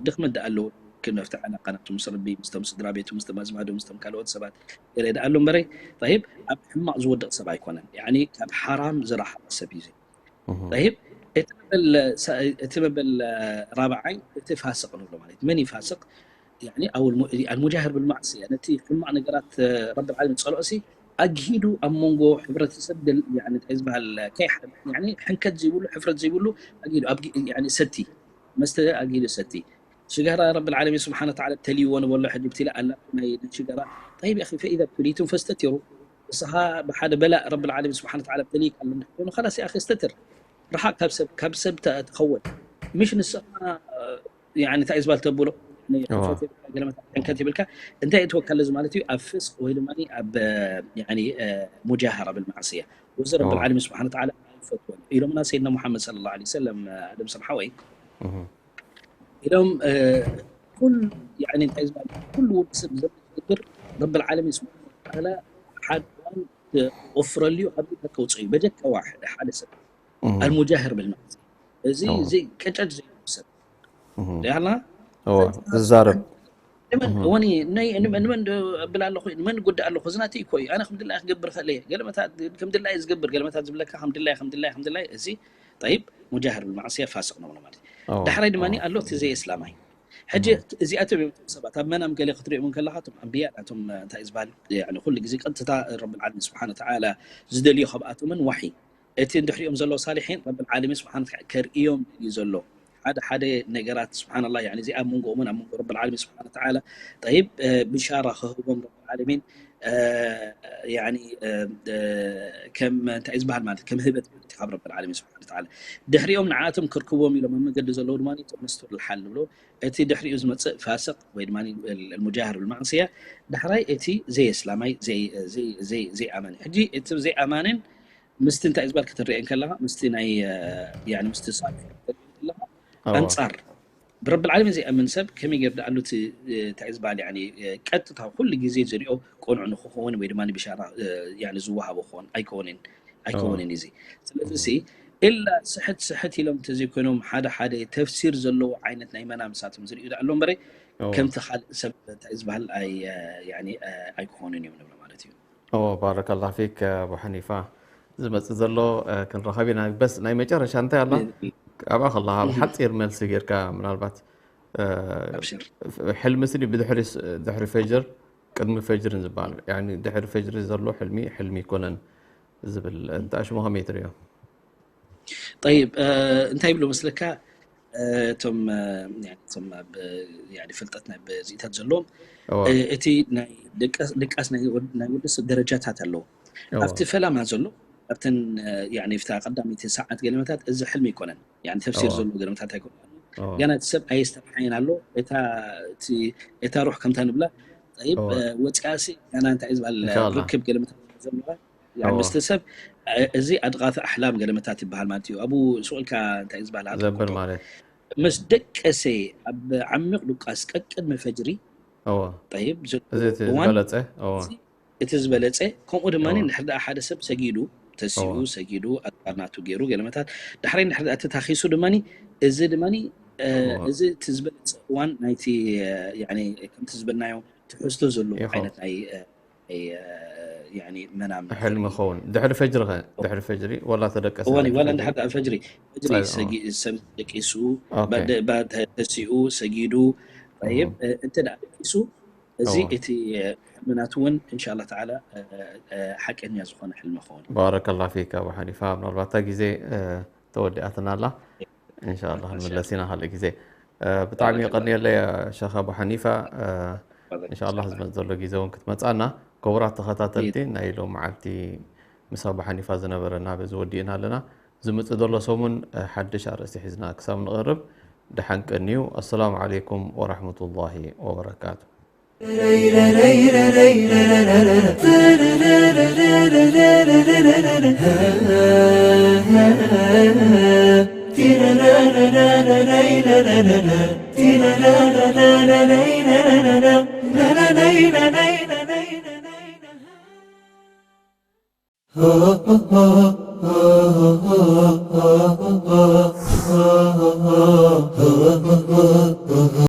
ድኽመት ደኣ ኣለዎ ክነፍቲ ዓላቃ ናቱ ምስ ረቢ ምስቶም ስድራ ቤቱ ምስቶም ኣዝማዱ ምስቶም ካልኦት ሰባት ገለ ደኣ ኣሎ እምበረይ ጠይብ ኣብ ሕማቕ ዝወድቕ ሰብ ኣይኮነን። ያኒ ካብ ሓራም ዝረሓቐ ሰብ እዩ። ጠይብ እቲ መበል እቲ መበል ራብዓይ እቲ ፋስቕ ንብሎ ማለት መን እዩ ፋስቕ? يعني أو الم- المجاهر بالمعصية ነቲ ሕማቕ ነገራት ረብ ዓለሚን ጸልኦ ሲ ኣግሂዱ ኣብ መንጎ ሕብረተሰብ እንታይ ዝበሃል ከይሓ ሕንከት ዘይብሉ ሕፍረት ዘይብሉ ኣግሂዱ ኣብ ሰቲ መስተ ኣግሂዱ ሰቲ ሽጋራ ረብ ዓለሚን ስብሓነ ወተዓላ ተልይዎ ንበሎ ሕጂ ብትላ ኣላ ናይ ሽጋራ طيب يا أخي فإذا ابتليتم فاستتروا ንስኻ ብሓደ በላእ ረብ ዓለሚን ስብሓነ ወተዓላ ተልይካ ኣሎ እንድሕር ኮይኑ خلاص يا أخي استتر ርሓቕ ካብ ሰብ ካብ ሰብ ተኸውን ምሽ ንስኻ يعني እንታይ ዝበሃል ተብሎ ሕንከት ይብልካ እንታይ እትወካ ኣለዚ ማለት እዩ ኣብ ፍስቅ ወይ ድማ ኣብ يعني مجاهرة بالمعصية ወዚ ረብ ዓለሚን ስብሓነ ወተዓላ ኣይፈትዎን ኢሎምና ሰይድና ሙሓመድ صلى الله عليه وسلم ኣደም ሰብ ሓወይ ኢሎም ኩል يعني እንታይ ዝበሃል ኩሉ ውዲ ሰብ ዝገብር ረብ ዓለሚን ስብሓነ ወተዓላ ሓደ እዋን ክወፍረሉ እዩ ካብ ከውፅእ እዩ በጀካ ዋሕድ ሓደ ሰብ المجاهر بالمعصية እዚ እዚ ቀጨጭ ዘይብሉ ሰብ ያላ ዝዛረብ ንመን ወኒ ናይ ንመን ንመን ብል ኣለኹ ንመን ጉዳእ ኣለኹ እዚ ናተይ እኮ እዩ ኣነ ከም ድላይ ክገብር ክእል እየ ገለመታት ከም ድላይ ዝገብር ገለመታት ዝብለካ ከም ድላይ ከም ድላይ ከም ድላይ እዚ طيب مجاهر بالمعصية فاسق ነው ማለት ዳሕራይ ድማ ኣሎ እቲ ዘይ እስላማይ ሕጂ እዚኣቶም እዮም ሰባት ኣብ መናም ገለ ክትሪኦም ከለካ እቶም ኣንብያ ናቶም እንታይ ዝበሃል ኩሉ ግዜ ቀጥታ ረብ ዓለሚን ስብሓን ተዓላ ዝደልዮ ካብኣቶምን ዋሒ እቲ እንድሕሪኦም ዘሎ ሳሊሒን ረብል ዓለሚን ስብሓን ከርእዮም እዩ ዘሎ ሓደ ሓደ ነገራት ስብሓንላ እዚ ኣብ መንጎኦምን ኣብ መንጎ ረብል ዓለሚን ስብሓን ተዓላ ጠይብ ብሻራ ክህቦም ረብል ዓለሚን ከም እንታይ ዝበሃል ማለት ከም ህበት ካብ ረብል ዓለሚን ስብሓን ተዓላ ድሕሪኦም ንዓቶም ክርክቦም ኢሎም ኣብ መገዲ ዘለዉ ድማ መስትር ልሓል ንብሎ እቲ ድሕሪኡ ዝመፅእ ፋስቅ ወይ ድማ ሙጃህር ብልማዕስያ ዳሕራይ እቲ ዘይ እስላማይ ዘይኣመን ሕጂ እቲ ዘይኣማንን ምስቲ እንታይ ዝበል ክትርአ ከለካ ምስቲ ናይ ምስቲ ሳልሕ ከለካ ኣንፃር ብረብል ዓለሚን ዘይኣምን ሰብ ከመይ ገይሩ ደኣሉ እቲ እንታይ ዝበሃል ቀጥታ ኩሉ ግዜ ዝሪኦ ቆኑዕ ንክኸውን ወይ ድማ ብሻራ ዝወሃቦ ክኸውን ኣይከውንን ኣይከውንን እዚ ስለዚ ሲ እላ ስሕት ስሕት ኢሎም እንተዘይኮይኖም ሓደ ሓደ ተፍሲር ዘለዎ ዓይነት ናይ መናም ንሳቶም ዝርእዩ ደኣ ኣሎ እምበረ ከምቲ ካልእ ሰብ እንታይ ዝበሃል ኣይክኾኑን እዮም ንብሎ ማለት እዩ ኦ ባረከላ ፊክ ኣቡ ሓኒፋ ዝመፅእ ዘሎ ክንረኸብ ኢና በስ ናይ መጨረሻ እንታይ ኣላ ኣብኣ ከለካ ብሓፂር መልሲ ጌርካ ምናልባት ሕልሚ ስኒ ብድሕሪ ፈጅር ቅድሚ ፈጅርን ዝበሃል ድሕሪ ፈጅሪ ዘሎ ሕልሚ ሕልሚ ይኮነን ዝብል እንታይ ሽሙ ከመይ ትሪኦ طيب እንታይ ይብሉ መስለካ እቶም እቶም ኣብ ፍልጠት ናይ በዚእታት ዘለዎም እቲ ናይ ድቃስ ናይ ወዲ ሰብ ደረጃታት ኣለዎ ኣብቲ ፈላማ ዘሎ ኣብተን ፍታ ቀዳመይቲ ሰዓት ገለመታት እዚ ሕልሚ ይኮነን ተፍሲር ዘሎ ገለመታት ኣይኮነ ገና እቲ ሰብ ኣየስተርሓየን ኣሎ እታ ሩሕ ከምታ ንብላ ወፂኣሲ ገና እንታይ ዝበሃል ርክብ ገለመታት ዘለዋ ምስቲ ሰብ እዚ ኣድቃፊ ኣሕላም ገለመታት ይበሃል ማለት እዩ ኣብኡ ስቁልካ እንታይ ዝበሃል ዘብር ማለት ምስ ደቀሰ ኣብ ዓሚቕ ዱቃስ ቀቅድሚ ፈጅሪ እወ ጠይብ እዚ እቲ ዝበለፀ እወ እቲ ዝበለፀ ከምኡ ድማ ንድሕር ደኣ ሓደ ሰብ ሰጊዱ ተሲኡ ሰጊዱ ኣድባር ናቱ ገይሩ ገለመታት ዳሕራይ ንድሕር ደኣ ተታኺሱ ድማ እዚ ድማ እዚ እቲ ዝበለፀ እዋን ናይቲ ከምቲ ዝበልናዮ ትሕዝቶ ዘለዎ ዓይነት ናይ መናም ሕልሚ ኸውን ድሕሪ ፈጅሪ ኸ ድሕሪ ፈጅሪ ወላ ተደቀሰ ወላ እንድሕር ደኣ ፈጅሪ ፈጅሪ ሰብ ደቂሱ ተሲኡ ሰጊዱ ይብ እንተ ደኣ ደቂሱ እዚ እቲ ሕልምናት እውን እንሻላ ተዓላ ሓቀኛ ዝኾነ ሕልሚ ኸውን ባረከላ ፊክ ኣቡ ሓኒፋ ምናልባታ ግዜ ተወዲኣትና ኣላ እንሻላ ክንምለስ ኢና ካልእ ግዜ ብጣዕሚ የቐንየለይ ሸኽ ኣቡ ሓኒፋ እንሻላ ዝመፅ ዘሎ ግዜ እውን ክትመፃና ክቡራት ተኸታተልቲ ናይ ሎም መዓልቲ ምስ ኣቡ ሓኒፋ ዝነበረና በዚ ወዲእና ኣለና ዝምፅ ዘሎ ሰሙን ሓድሽ ኣርእስቲ ሒዝና ክሳብ ንቐርብ ደሓን ቀንዩ ኣሰላሙ ዓለይኩም ወራሕመቱላሂ ወበረካቱ